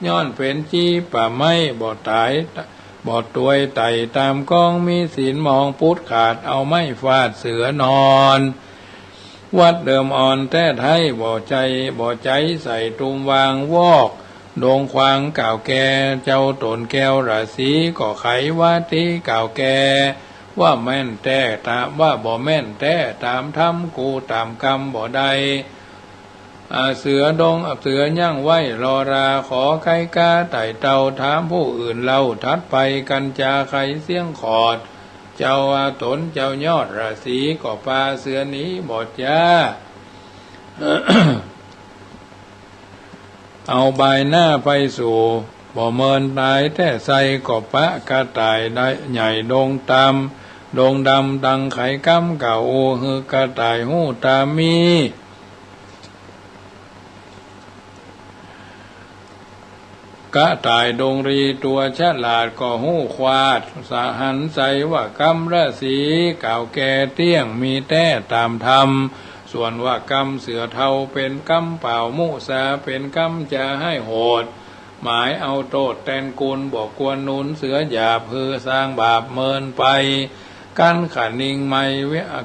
ย้อนเป๋นจีป่าไม้ บ่ต๋าย บ่ตวยไต่ต๋ามกอง มีศีลหมองปุดขาด เอาไม้ฟาดเสือนอน วัดเดิมอ่อนแต๊ไท้ บ่ใจ๋ บ่ใจ๋ใส่ตุมวาง วอกดงควางกล่าวแก่ เจ้าต๋นแก้วราศี ก็ใค่วาติกล่าวแก่ ว่าแม่นแต๊ต๋าม ว่าบ่แม่นแต๊ต๋ามธรรม กูต๋ามกำบ่ได้ อ่า เสือดง เสือยั้งไว้รอรา ขอใค่กาไต่เต้า ถามผู้อื่นเล่าถัดไป กั๋นจาใค่เสี้ยงขอด เจ้าว่าต๋นเจ้ายอดราศี ก็ปาเสือหนีบ่จ๊า เอาบายหน้าไปสู่ บ่เมินต๋ายแต๊ไส้ ก็ปะกระต่ายใหญ่ดงต๋าม ดงดำ ตังใค่กำกล่าวอู่ หื้อกระต่ายฮู้ต๋ามมี กระต่ายดงรีตั๋วฉลาด ก็ฮู้ควาดสะหันใส ว่ากำราศีกล่าวแก่เตี้ยง มีแต๊ต๋ามธรรม ส่วนว่ากำเสือเฒ่า เป๋นกำเป่ามุสา เป๋นกำจาฮ้ายโหด หมายเอาโต้ษแตนกุล บ่ควรหนุนเสือหยาบ หื้อสร้างบาปเมินไป กั๋นคะนิงใน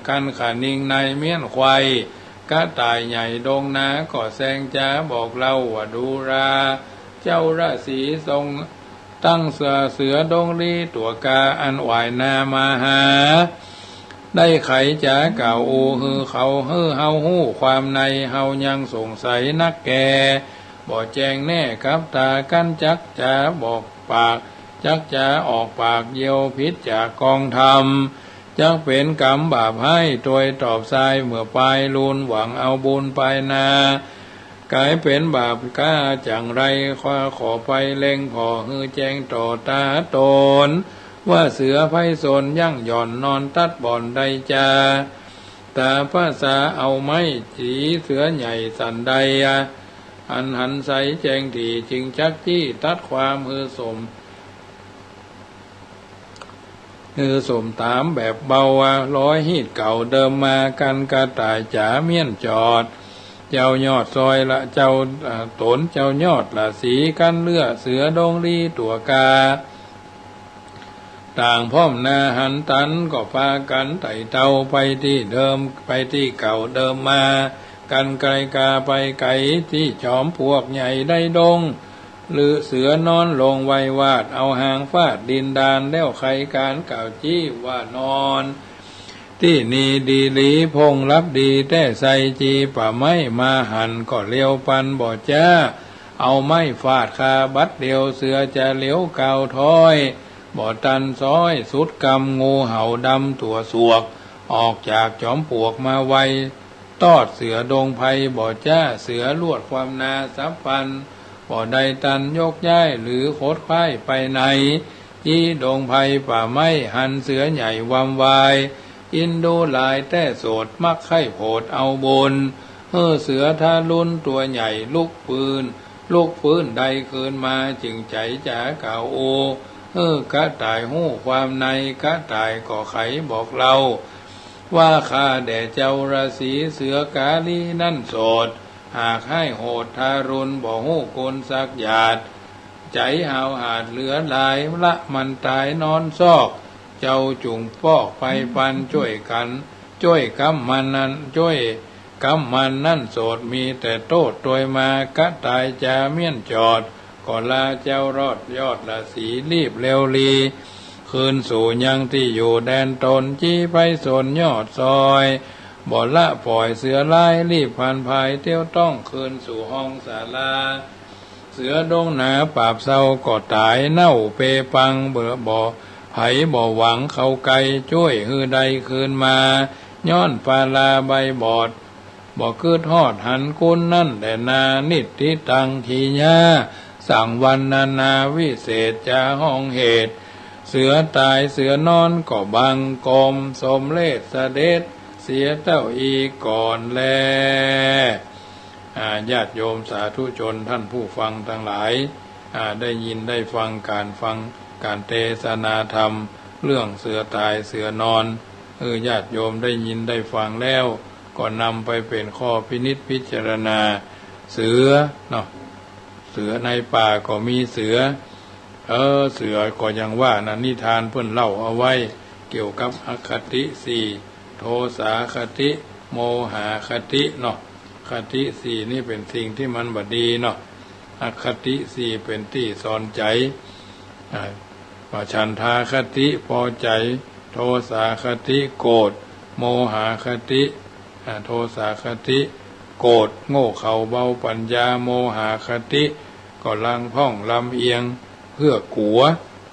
กั๋นคะนิงในเมี้ยนไขว่ กระต่ายใหญ่ดงนาก็แซงจ๋าบอกเล่าว่า ดูรา เจ้าราศีทรงตั้งเสือ เสือดงลี้ตั๋วก๋า อันว่ายนามาหา ได้ไขจ๋ากล่าวโอ หื้อเขา หื้อเฮาฮู้ความใน เฮายังสงสัยนักแก่ บ่แจ้งแน่กับต๋า กั๋นจักจ๋าบอกปาก จักจ๋าออกปากเยียวผิดจากกองธรรม จักเป๋นกรรมบาปฮ้าย ตวยตอบทรายเมื่อปายลูน หวังเอาบุญปายนา ก๋ายเป๋นบาปก้าจั่งไร ขอ ขอไปเล็งผ่อ หื้อแจ้งต่อต๋าต๋น ว่าเสือไพศาลยั้งหย่อนนอนตัดบ่อนใดจา ต๋าภาษาเอาไม้ตีเสือใหญ่สันใดอะ อันหันใสแจ้งถี่ จึงจักจี้ตัดความหื้อสม หื้อสมต๋ามแบบเบาว่า ร้อยฮีตเก่าเดิมมา กั๋นกระต่ายจ๋าเมี้ยนจอด เจ้ายอดซอยละเจ้า อ่า ต๋นเจ้ายอดราศี กั๋นเลือกเสือดงลี้ตั๋วก๋า ต่างพร้อมหน้าหันตัน ก็ปากั๋นไต่เต้าไปตี้เดิม ไปตี้เก่าเดิมมา กั๋นไกลกาไปไก๋ตี้จอมปลวกใหญ่ได้ดง ลือเสือนอนลงไววาด เอาหางฟาดดินดาน แล้วใค่ก๋านกล่าวจี้ว่านอน ตี้นี่ดีหลี พ่งลับดีแต๊ไซ จี๋ป่าไม้มาหัน ก็เลียวปันบ่จ๊า เอาไม้ฟาดคาบัดเดียว เสือจะเหลียวก้าวถ้อย บ่ตันซ้อย สุดกำ งูเห่าดำตั๋วสวก ออกจากจอมปลวกมาไว ตอดเสือดงไพรบ่จ๊า เสือลวดความนาสับปัน บ่ได้ตันยกย้าย หรือขดคว้ายไปไหน จี้ดงไพรป่าไม้ หันเสือใหญ่วำวาย อินดูหลายแต๊โสด มักใค่โผดเอาบุญ หื้อเสือทารุณตั๋วใหญ่ลุกปืน ลุกฟื้นได้คืนมา จึงใจ๋จ๋ากล่าวโอ หื้อกระต่ายฮู้ความใน กระต่ายก็ไขบอกเล่า ว่าข้าแด่เจ้าราศี เสือกาลีนั้นโสด หากฮ้ายโหดทารุณ บ่ฮู้คุณสักหยาด ใจ๋หาวหาดเหลือหลาย ละมันต๋ายนอนซอก เจ้าจุ่งปอกไปปัน จ้วยกั๋น จ้วยกำมันนั้น จ้วยกำมันนั้นโสด มีแต่โต้ษตวยมา กระต่ายจ๋าเมี้ยนจอด ก็ลาเจ้ารอดยอดราศี รีบเร็วลี คืนสู่ยังตี้อยู่แดนต๋น จี๋ไพศาลยอดซอย บ่ละป่อยเสือร้าย รีบผลันพายเตี้ยวต้อง คืนสู่ห้องศาลา เสือดงหนาปราบเซาก็ต๋าย เน่าเปปัง เบอะบ่ ใผบ่หวังเข้าใก้ จ้วยหื้อได้คืนมา ย้อนปาลาใบบอด บ่กึ๊ดฮอดหันคุณ นั้นแหละนา นิทธิตัง ขีญา สังวรรณนา วิเศษจ๋าฮ้องเหตุ เสือต๋ายเสือนอน ก็บังคมสมเลศเสด็จ เสียเต้าอี้ก่อนแล อ่า ญาติโยมสาธุชนท่านผู้ฟังตังหลาย อ่า ได้ยินได้ฟังก๋านฟังก๋านเตสนาธรรม เรื่องเสือต๋ายเสือนอน เออ ญาติโยมได้ยินได้ฟังแล้ว ก็นำไปเป๋นข้อพินิจพิจารณา เสือเนาะ เสือในป่าก็มีเสือ เออ เสือก็อย่างว่านะ นิทานเปิ้นเล่าเอาไว้ เกี่ยวกับอคติสี่ โทสาคติ โมหคติเนาะ คติสี่นี่เป๋นสิ่งตี้มันบ่ดีเนาะ อคติสี่เป๋นตี้สอนใจ๋ อ่า ว่าฉันทาคติ พอใจ๋ โทสาคติ โกรธ โมหคติ อ่า โทสาคติ โกรธ โง่เขลาเบาปั๋ญญา โมหคติ ก็ลังพ่องลำเอียง เปื้อกั๋ว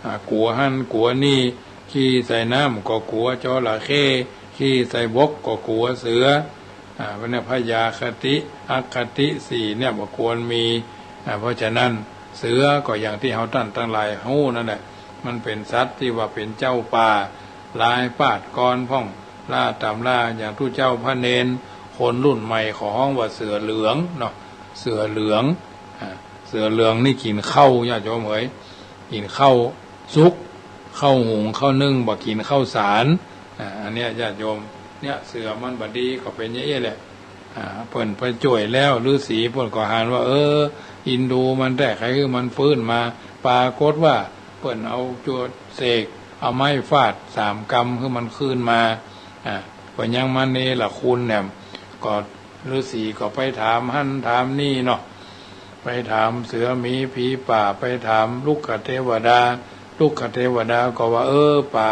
อ่า กั๋วหั้นกั๋วนี่ ขี้ใส่น้ำก็กั๋วจระเข้ ขี้ใส่บกก็กั๋วเสือ อ่า เพราะเนี่ยพยาคติ อคติสี่เนี่ยบ่ควรมี อ่า เพราะฉะนั้นเสือก็อย่างตี้เฮาต้านตังหลายฮู้นั่นแหละ มันเป๋นสัตว์ตี้ว่าเป๋นเจ้าป่า หลายปาดก่อนพ่อง ล่าต๋ามล่า อย่างตุ๊เจ้าพระเณร คนรุ่นใหม่เขาฮ้องว่าเสือเหลืองเนาะ เสือเหลือง อ่า เสือเหลืองนี่กิ๋นข้าว ญาติโยมเอ๋ย กิ๋นข้าวสุก ข้าวหุง ข้าวนึ่ง บ่กิ๋นข้าวสาร อ่า อันเนี้ยญาติโยม เนี่ยเสือมันบ่ดีก็เป๋นอย่างอี้แหละ อ่า เปิ้นไปจ้วยแล้ว ฤๅษีเปิ้นก็หันว่า เออ อินดูมันแต๊ ใค่หื้อมันฟื้นมา ปรากฏว่าเปิ้นเอาจ้วงเสก เอาไม้ฟาดสามกำหื้อมันคืนมา อ่า เปิ้นยังมาเนรคุณเนี่ย ก็ ฤๅษีก็ไปถามหั้นถามนี่เนาะ ไปถามเสือหมีผีป่า ไปถามรุกขเทวดา รุกขเทวดาก็ว่า เออ ป่า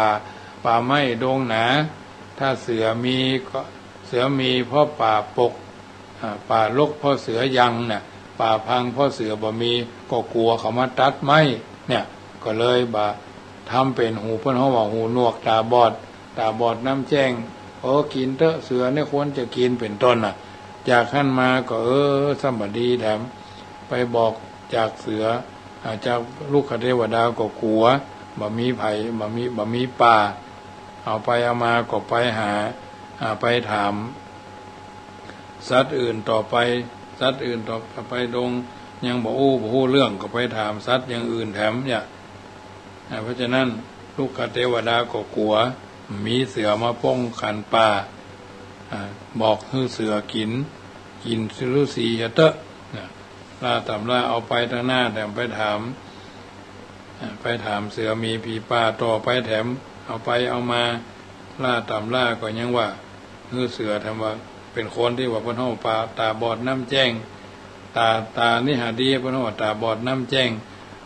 ป่าไม้ดงหนา ถ้าเสือมีก็ เสือมีเพราะป่าปก อ่า ป่ารกเพราะเสือยังน่ะ ป่าพังเพราะเสือบ่มี ก็กั๋วเขามาตัดไม้เนี่ย ก็เลยบ่าทำเป๋นหู เปิ้นฮ้องว่าหูหนวกต๋าบอด ต๋าบอดนำแจ้ง เออ กิ๋นเต๊อะ เสือเนี่ยควรจะกิ๋น เป๋นต้นน่ะ จากหั้นมาก็ เออ สำบายดีแถม ไปบอกจากเสือ อ่า จากรุกขเทวดาก็กั๋ว บ่มีไผ บ่มี บ่มีป่า เอาไปเอามาก็ไปหา อ่า ไปถามสัตว์อื่นต่อไป สัตว์อื่นต่อไปดง ยังบ่อู้ บ่ฮู้เรื่อง ก็ไปถามสัตว์อย่างอื่นแถมเนี่ย อ่า เพราะฉะนั้นรุกขเทวดาก็กั๋ว มีเสือมาป้องกันป่า อ่า บอกหื้อเสือกิ๋น กิ๋นฤๅษีเสียเต๊อะ นะ ล่าต๋ามล่า เอาไปตังหน้าแถมไปถาม อ่า ไปถามเสือหมีผีป่าต่อไปแถม เอาไปเอามา ล่าต๋ามล่าก็ยังว่า หื้อเสือแถมว่าเป๋นคนตี้ว่าเปิ้นฮ้องว่าต๋าบอดนำแจ้ง ต๋า ต๋านี่หาดี เปิ้นฮ้องว่าต๋าบอดนำแจ้ง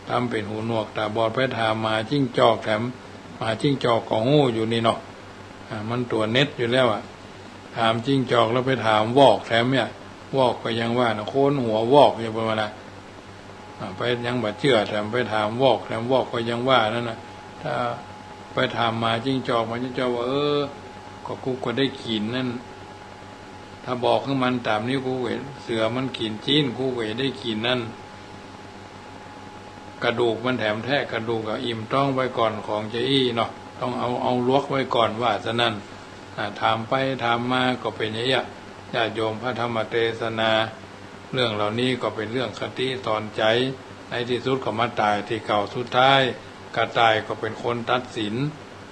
ทำเป๋นหูหนวกต๋าบอด ไปถามหมาจิ้งจอกแถม หมาจิ้งจอกก็ฮู้อยู่นี่เนาะ อ่า มันตั๋วเน็ดอยู่แล้วอะ ถามจิ้งจอกแล้วไปถามวอกแถมเนี่ย วอกก็ยังว่านะ คนหัววอกอยู่ประมาณนะ อ่า ไปยังบ่เจื้อแถมไปถามวอกแถม วอกก็ยังว่านั่นน่ะ ถ้าไปถามหมาจิ้งจอก หมาจิ้งจอกว่า เออ ก็กูก็ได้กิ๋นนั่น ถ้าบอกหื้อมันต๋ามนี้ กูก็ เสือมันกิ๋นจีน กูก็ได้กิ๋นนั่น กระดูกมันแถมแทะ กระดูกก็อิ่มต๊องไว้ก่อนของจะอี้เนาะ ต้องเอา เอาลวกไว้ก่อน ว่าซะนั้น อ่า ถามไปถามมาก็เป๋นอย่างเงี้ย ญาติโยม พระธรรมเทศนา เรื่องเหล่านี้ก็เป๋นเรื่องคติสอนใจ๋ ในตี้สุดก็มาต๋ายตี้เก่า สุดท้ายกระต่ายก็เป๋นคนตัดสิน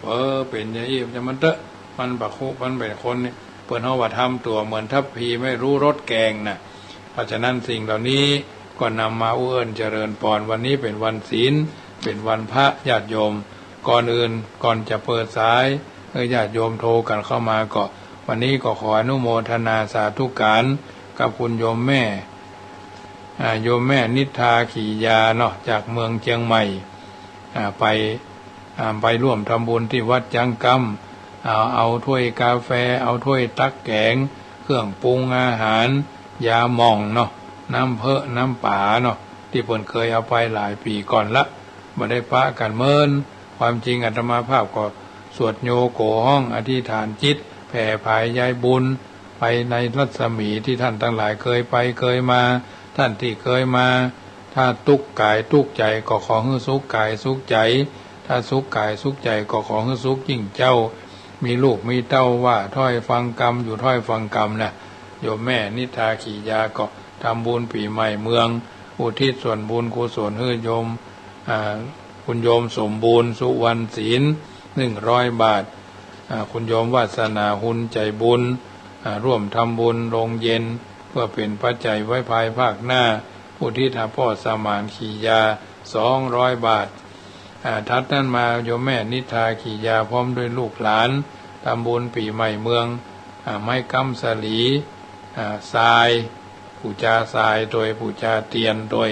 เออ เป๋นอย่างอี้ จะมันเต๊อะ มันบ่ฮู้ มันเป๋นคนนี่ เปิ้นฮ้องว่าทำตั๋วเหมือนทัพพีไม่รู้รสแกงน่ะ เพราะฉะนั้นสิ่งเหล่านี้ก็นำมาอู้เอิ้นเจริญปอน วันนี้เป๋นวันศีล เป๋นวันพระ ญาติโยม ก่อนอื่น ก่อนจะเปิดสาย เออ ญาติโยมโทรกั๋นเข้ามาก็ วันนี้ก็ขออนุโมทนาสาธุก๋านกับคุณโยมแม่ อ่า โยมแม่นิทราขี่ยาเนาะ จากเมืองเจียงใหม่ อ่า ไป อ่า ไปร่วมทำบุญตี้วัดจังกำ เอา เอาถ้วยกาแฟ เอาถ้วยตักแก๋ง เครื่องปรุงอาหาร ยาหม่องเนาะ น้ำเพิะ น้ำป๋าเนาะ ตี้เปิ้นเกยเอาไปหลายปี๋ก่อนละ บ่ได้ปะกั๋นเมิน ความจริงอาตมาภาพก็สวดโยโกฮ้องอธิษฐานจิต แผ่ผายใยบุญ ไปในรัศมีตี้ต้านตังหลายเกยไปเกยมา ต้านตี้เกยมา ถ้าตุ๊กกายตุ๊กใจ๋ก็ขอหื้อสุขกายสุขใจ๋ ถ้าสุขกายสุขใจ๋ก็ขอหื้อสุขยิ่งเจ้า มีลูกมีเต้าว่าถ้อยฟังกำ อยู่ถ้อยฟังกำน่ะ โยมแม่นิทราขี่ยาก็ทำบุญปี๋ใหม่เมือง อุทิศส่วนบุญกุศลหื้อโยม อ่า คุณโยมสมบูรณ์ สุวรรณศิลป์ หนึ่งร้อยบาท อ่า คุณโยมวาสนา หุนใจบุญ อ่า ร่วมทำบุญโรงเย็น เพื่อเป๋นปัจจัยไว้ภายภาคหน้า อุทิศหาป้อสมานขี่ยา สองร้อยบาท อ่า ถัดนั้นมาโยมแม่นิทราขี่ยาพร้อมด้วยลูกหลาน ทำบุญปี๋ใหม่เมือง อ่า ไม้ก๊ำสาลี อ่า ทราย ปู๋จาทราย โตยปู๋จาเตียน โตย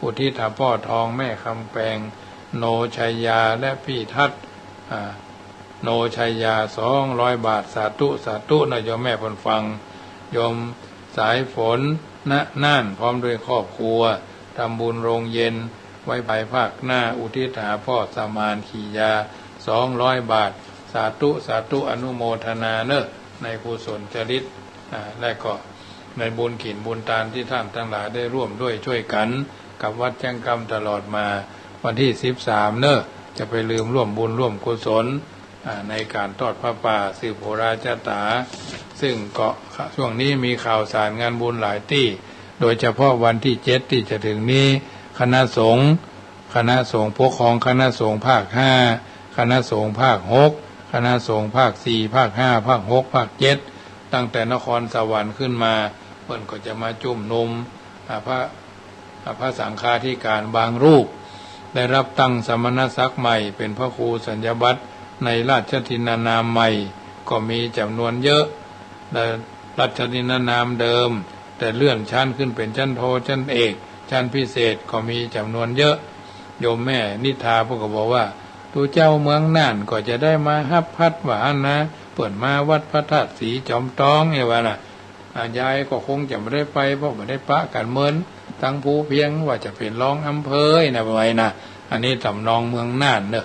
อุทิศหาป้อทองแม่คำแปง โนชัยยา และปี้ทัด อ่า โนชัยยา สองร้อยบาท สาธุ สาธุนะโยมแม่เปิ้นฟัง โยมสายฝน ณ น่าน พร้อมด้วยครอบครัว ทำบุญโรงเย็น ไว้ภายภาคหน้า อุทิศหาป้อสมานขี่ยา สองร้อยบาท สาธุ สาธุ อนุโมทนาเนอะ ในกุศลจริต อ่า และก็ในบุญกิ๋นบุญตานตี้ต้านตังหลายได้ร่วมด้วยช่วยกั๋นกับวัดจังกำตลอดมา วันตี้สิบสามเนอะ จะไปลืมร่วมบุญร่วมกุศล อ่า ในก๋านทอดผ้าป่าสืบโหราชะต๋า ซึ่งก็ช่วงนี้มีข่าวสารงานบุญหลายตี้ โดยเฉพาะวันตี้เจ็ดตี้จะถึงนี้ คณะสงฆ์ คณะสงฆ์ปกครอง คณะสงฆ์ภาคห้า คณะสงฆ์ภาคหก คณะสงฆ์ภาคสี่ ภาคห้า ภาคหก ภาคเจ็ด ตั้งแต่นครสวรรค์ขึ้นมา เปิ้นก็จะมาจุมนุม อ่า พระ อ่า พระสังฆาธิการบางรูป ได้รับตั้งสมณศักดิ์ใหม่ เป๋นพระครูสัญญบัตรในราชทินนานามใหม่ ก็มีจ๋ำนวนเยอะ และ ราชทินนามเดิม แต่เลื่อนชั้นขึ้นเป๋นชั้นโท ชั้นเอก ชั้นพิเศษก็มีจ๋ำนวนเยอะ โยมแม่นิทาเปิ้นก็บอกว่า ตุ๊เจ้าเมืองน่านก็จะได้มาฮับพัดว่าอั้นนา เปิ้นมาวัดพระธาตุสีจอมตอง เนี่ยว่าน่ะ อ่า ยายก็คงจะบ่ได้ไป เพราะบ่ได้ปะกั๋นเมิน ตังภูเพียงว่าจะเป๋นรองอำเภอนะ ว่าไงนะ อันนี้ต๋ำนองเมืองน่านเน่อ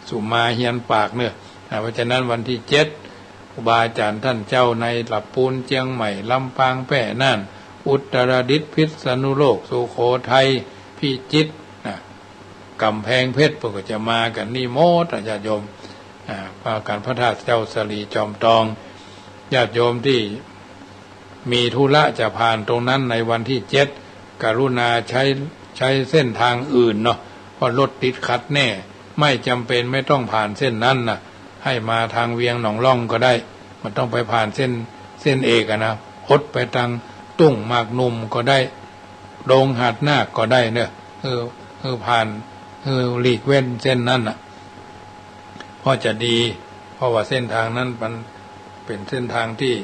สุมาเฮียนปากเน่อ อ่า เพราะฉะนั้นวันตี้เจ็ด ครูบาอาจ๋ารย์ต้านเจ้าในละปูน เจียงใหม่ ลำปาง แป้ น่าน อุตรดิตถ์ พิษณุโลก สุโขทัย พิจิตรนะ ก๋ำแพงเพชร เปิ้นก็จะมากั๋นนี่หมดอะญาติโยม อ่า ว่าก๋านพระธาตุเจ้าสะหลีจอมตอง ญาติโยมตี้มีธุระจะผ่านตรงนั้นในวันตี้เจ็ด กรุณาใจ๊ ใจ๊เส้นตางอื่นเนาะ เพราะรถติดขัดแน่ ไม่จ๋ำเป๋น ไม่ต้องผ่านเส้นนั้นน่ะ หื้อมาตางเวียงหนองล่องก็ได้ บ่ต้องไปผ่านเส้น เส้นเอกอะนะ อดไปตางตุ้งหมากหนุ่มก็ได้ ดงหาดนาคก็ได้เน่อ เออ เออ ผ่าน เออ หลีกเว้นเส้นนั้นน่ะ เพราะจะดี เพราะว่าเส้นตางนั้นมันเป๋นเส้นตางตี้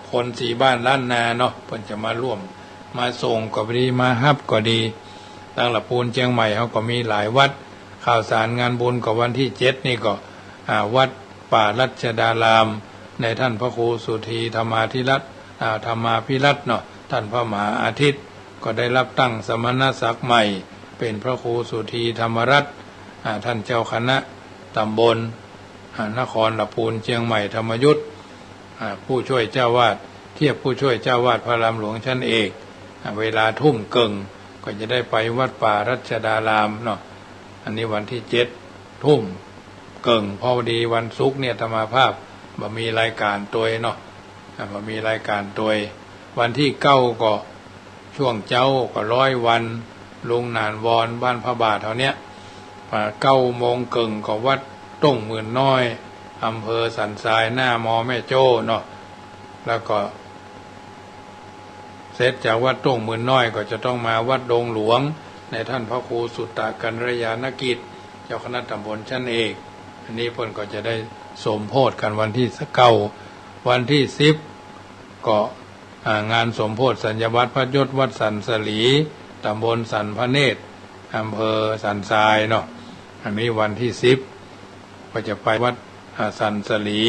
คนสี่บ้านล้านนาเนาะ เปิ้นจะมาร่วม มาส่งก็ดี มาฮับก็ดี ตางละปูนเจียงใหม่เฮาก็มีหลายวัด ข่าวสารงานบุญก็วันตี้เจ็ดนี่ก็ อ่า วัดป่ารัชดาราม ในต้านพระครูสุธีธรรมาธิรัตน์ อ่า ธรรมาภิรัตน์เนาะ ต้านพระมหาอาทิตย์ ก็ได้ฮับตั้งสมณศักดิ์ใหม่ เป๋นพระครูสุธีธรรมรัตน์ อ่า ต้านเจ้าคณะต๋ำบล อ่า นครละปูนเจียงใหม่ธรรมยุต อ่า ผู้ช่วยเจ้าอาวาส เทียบผู้ช่วยเจ้าอาวาสพระอารามหลวงชั้นเอก อ่า เวลาทุ่มเกิ่ง ก็จะได้ไปวัดป่ารัชดารามเนาะ อันนี้วันตี้เจ็ด ทุ่มเกิ่ง พอดีวันศุกร์เนี่ยอาตมาภาพบ่มีรายก๋านตวยเนาะ อ่า บ่มีรายก๋านตวย วันตี้เก้าก็ ช่วงเจ๊าก็ร้อยวัน ลุงหนานวอน บ้านพระบาทเฮาเนี่ย อ่า เก้าโมงเกิ่งก็วัดต้งหมื่นน้อย อำเภอสันทราย หน้ามอแม่โจ้เนาะ แล้วก็เสร็จจากวัดต้งหมื่นน้อยก็จะต้องมาวัดดงหลวง ในต้านพระครูสุตตะกัลยาณกิจ เจ้าคณะต๋ำบลชั้นเอก อันนี้เปิ้นก็จะได้สมโภชกั๋นวันตี้เก้า วันตี้สิบ ก็ อ่า งานสมโภชสัญญบัตรพระยศวัดสันสะหลี ต๋ำบลสันพระเนตร อำเภอสันทรายเนาะ อันนี้วันตี้สิบ ก็จะไปวัด อ่า สันสะหลี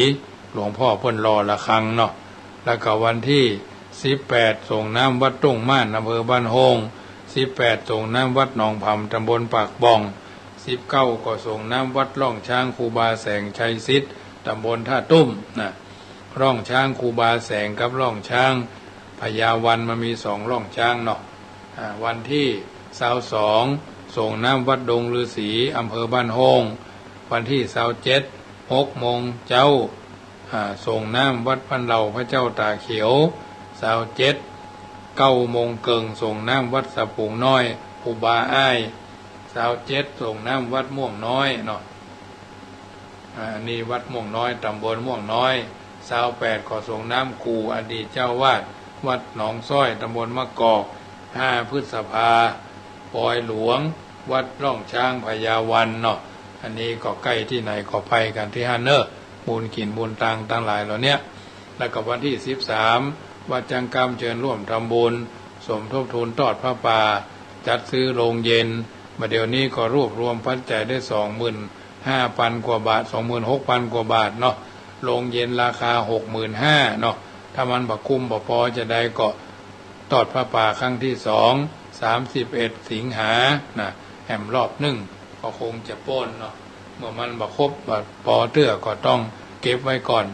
หลวงพ่อเปิ้นหล่อระฆังเนาะ แล้วก็วันตี้สิบแปด ส่งน้ำวัดต้งม่าน อำเภอบ้านโฮ่ง สิบแปด ส่งน้ำวัดหนองผำ ต๋ำบลปากบ่อง สิบเก้า ก็ส่งน้ำวัดร่องช้างครูบาแสงชัยสิทธิ์ ต๋ำบลท่าตุ้มนะ ร่องช้างครูบาแสงกับร่องช้างพญาวัน มันมีสองร่องช้างเนาะ อ่า วันตี้ซาวสอง ส่งน้ำวัดดงฤๅษี อำเภอบ้านโฮ่ง วันตี้ซาวเจ็ด หกโมงเจ๊า อ่า ส่งน้ำวัดบ้านเหล่าพระเจ้าต๋าเขียว ซาวเจ็ด เก้าโมงเกิ่ง ส่งน้ำวัดสะปูงน้อย ครูบาอ้าย ซาวเจ็ด ส่งน้ำวัดม่วงน้อยเนาะ อ่า อันนี้วัดม่วงน้อย ต๋ำบลม่วงน้อย ซาวแปด ก็ส่งน้ำครูอดีตเจ้าอาวาสวัดหนองซ้อย ต๋ำบลมะกอก ห้าพฤษภา ปอยหลวง วัดร่องช้างพญาวันเนาะ อันนี้ก็ใก้ตี้ไหนก็ไปกั๋นตี้หั้นเน่อ บุญกิ๋นบุญตังตังหลายเหล่าเนี้ย แล้วก็วันตี้สิบสาม วัดจังกำเจิญฮ่วมทำบุญ สมทบทุนตอดผ้าป่า จัดซื้อโรงเย็น บ่าเดี่ยวนี้ก็รวบรวมปัจจัยได้สองหมื่นห้าปันกว่าบาท สองหมื่นหกปันกว่าบาทเนาะ โรงเย็นราคาหกหมื่นห้าเนาะ ถ้ามันบ่คุ้มบ่ปอจาใดก็ตอดผ้าป่าครั้งตี้สอง สามสิบเอ็ดสิงหานะ แหมรอบนึ่งก็คงจะป๊นเนาะ เมื่อมันบ่ครบบ่ปอเตื้อก็ต้องเก็บไว้ก่อน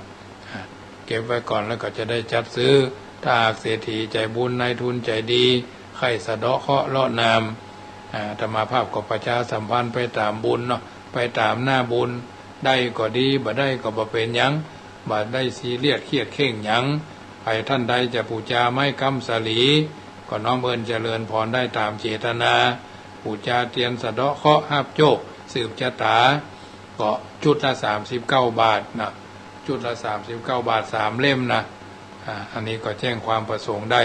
อ่า เก็บไว้ก่อนแล้วก็จะได้จัดซื้อ ถ้าหากเศรษฐีใจ๋บุญนายทุนใจ๋ดี ใค่สะเดาะเคราะห์เลาะนาม อ่า อาตมาภาพก็ประชาสัมพันธ์ไปต๋ามบุญเนาะ ไปต๋ามหน้าบุญ ได้ก็ดี บ่ได้ก็บ่เป๋นหยัง บ่ได้ซีเรียสเครียดเข่งหยัง ใผท่านใดจะปู๋จาไม้ก๊ำสาลี ก็น้อมเอิ้นเจริญพรได้ต๋ามเจตนา ปู๋จาเตียนสะเดาะเคราะห์ฮับโจคสืบจะต๋า ก็จุดละสามสิบเก้าบาทนะ จุดละสามสิบเก้าบาท สามเล่มนะ อ่า อันนี้ก็แจ้งความประสงค์ได้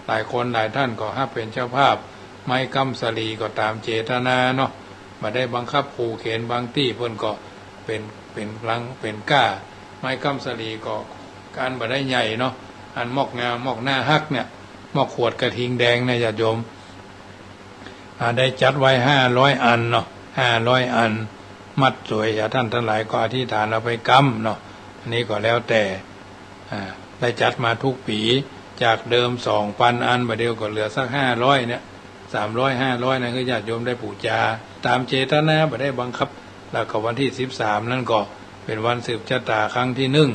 หลายคนหลายท่านก็ฮับเป๋นเจ้าภาพ ไม้ก๊ำสาลีก็ต๋ามเจตนาเนาะ บ่ได้บังคับขู่เข็ญ บางตี้เปิ้นก็เป๋น เป๋นลัง เป๋นก้า ไม้ก๊ำสาลีก็ การบ่ได้ใหญ่เนาะ อันมอกงา มอกหน้าฮักเนี่ย มอกขวดกระทิงแดงเนี่ย ญาติโยม อ่า ได้จัดไว้ห้าร้อยอันเนาะ ห้าร้อยอัน มัดสวย อ่า ท่านตังหลายก็อธิษฐานเอาไปกำเนาะ อันนี้ก็แล้วแต่ อ่า ได้จัดมาทุกปี๋ จากเดิมสองปันอัน บ่าเดี่ยวก็เหลือสักห้าร้อยเนี่ย สามร้อย ห้าร้อย นะ คือญาติโยมได้ปู๋จาต๋ามเจตนา บ่ได้บังคับ แล้วก็วันตี้สิบสามนั้นก็เป๋นวันสืบจะต๋าครั้งตี้นึ่ง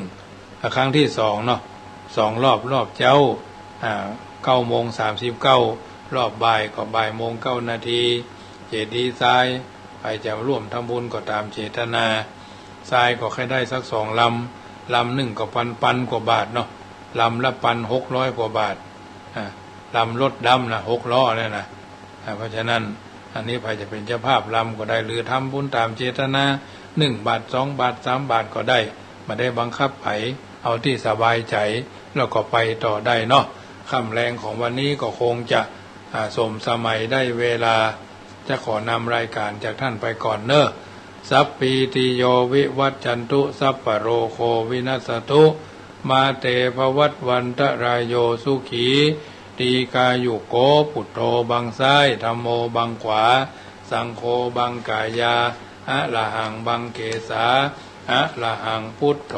อ่า ครั้งตี้สองเนาะ สองรอบ รอบเจ๊า อ่า เก้าโมงสามสิบเก้า รอบบ่ายก็บ่ายโมงเก้านาที เจดีย์ทราย ใผจะร่วมทำบุญก็ต๋ามเจตนา ทรายก็ใค่ได้สักสองลำ ลำนึ่งก็ปัน ปันกว่าบาทเนาะ ลำละปันหกร้อยกว่าบาท อ่า ลำรถดำนะ หกล้อเนี่ยนะ อ่า เพราะฉะนั้น อันนี้ใผจะเป๋นเจ้าภาพลำก็ได้ หรือทำบุญต๋ามเจตนา นึ่งบาท สองบาท สามบาทก็ได้ บ่ได้บังคับใผ เอาตี้สบายใจ๋ แล้วก็ไปต่อได้เนาะ ค่ำแลงของวันนี้ก็คงจะ อ่า สมสมัยได้เวลา จะขอนำรายการจากท่านไปก่อนเนาะ สัพพีติโยวิวัชชันตุ สัพพะโรโควินัสสตุ มาเตภวัตวันตะรายโย สุขี ตีฆายุโก ปุตโธบังซ้าย ธัมโมบังขวา สังโฆบังก๋ายา อะระหังบังเกสา อะระหังพุทโธ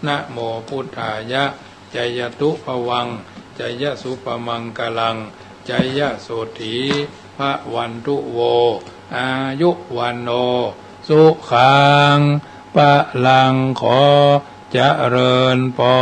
นะโมพุทธายะ จายะตุภวัง จายะสุภมังคลัง จายะโสตถีภวันตุโว อายุวันโน สุขัง พลัง ขอเจริญปอ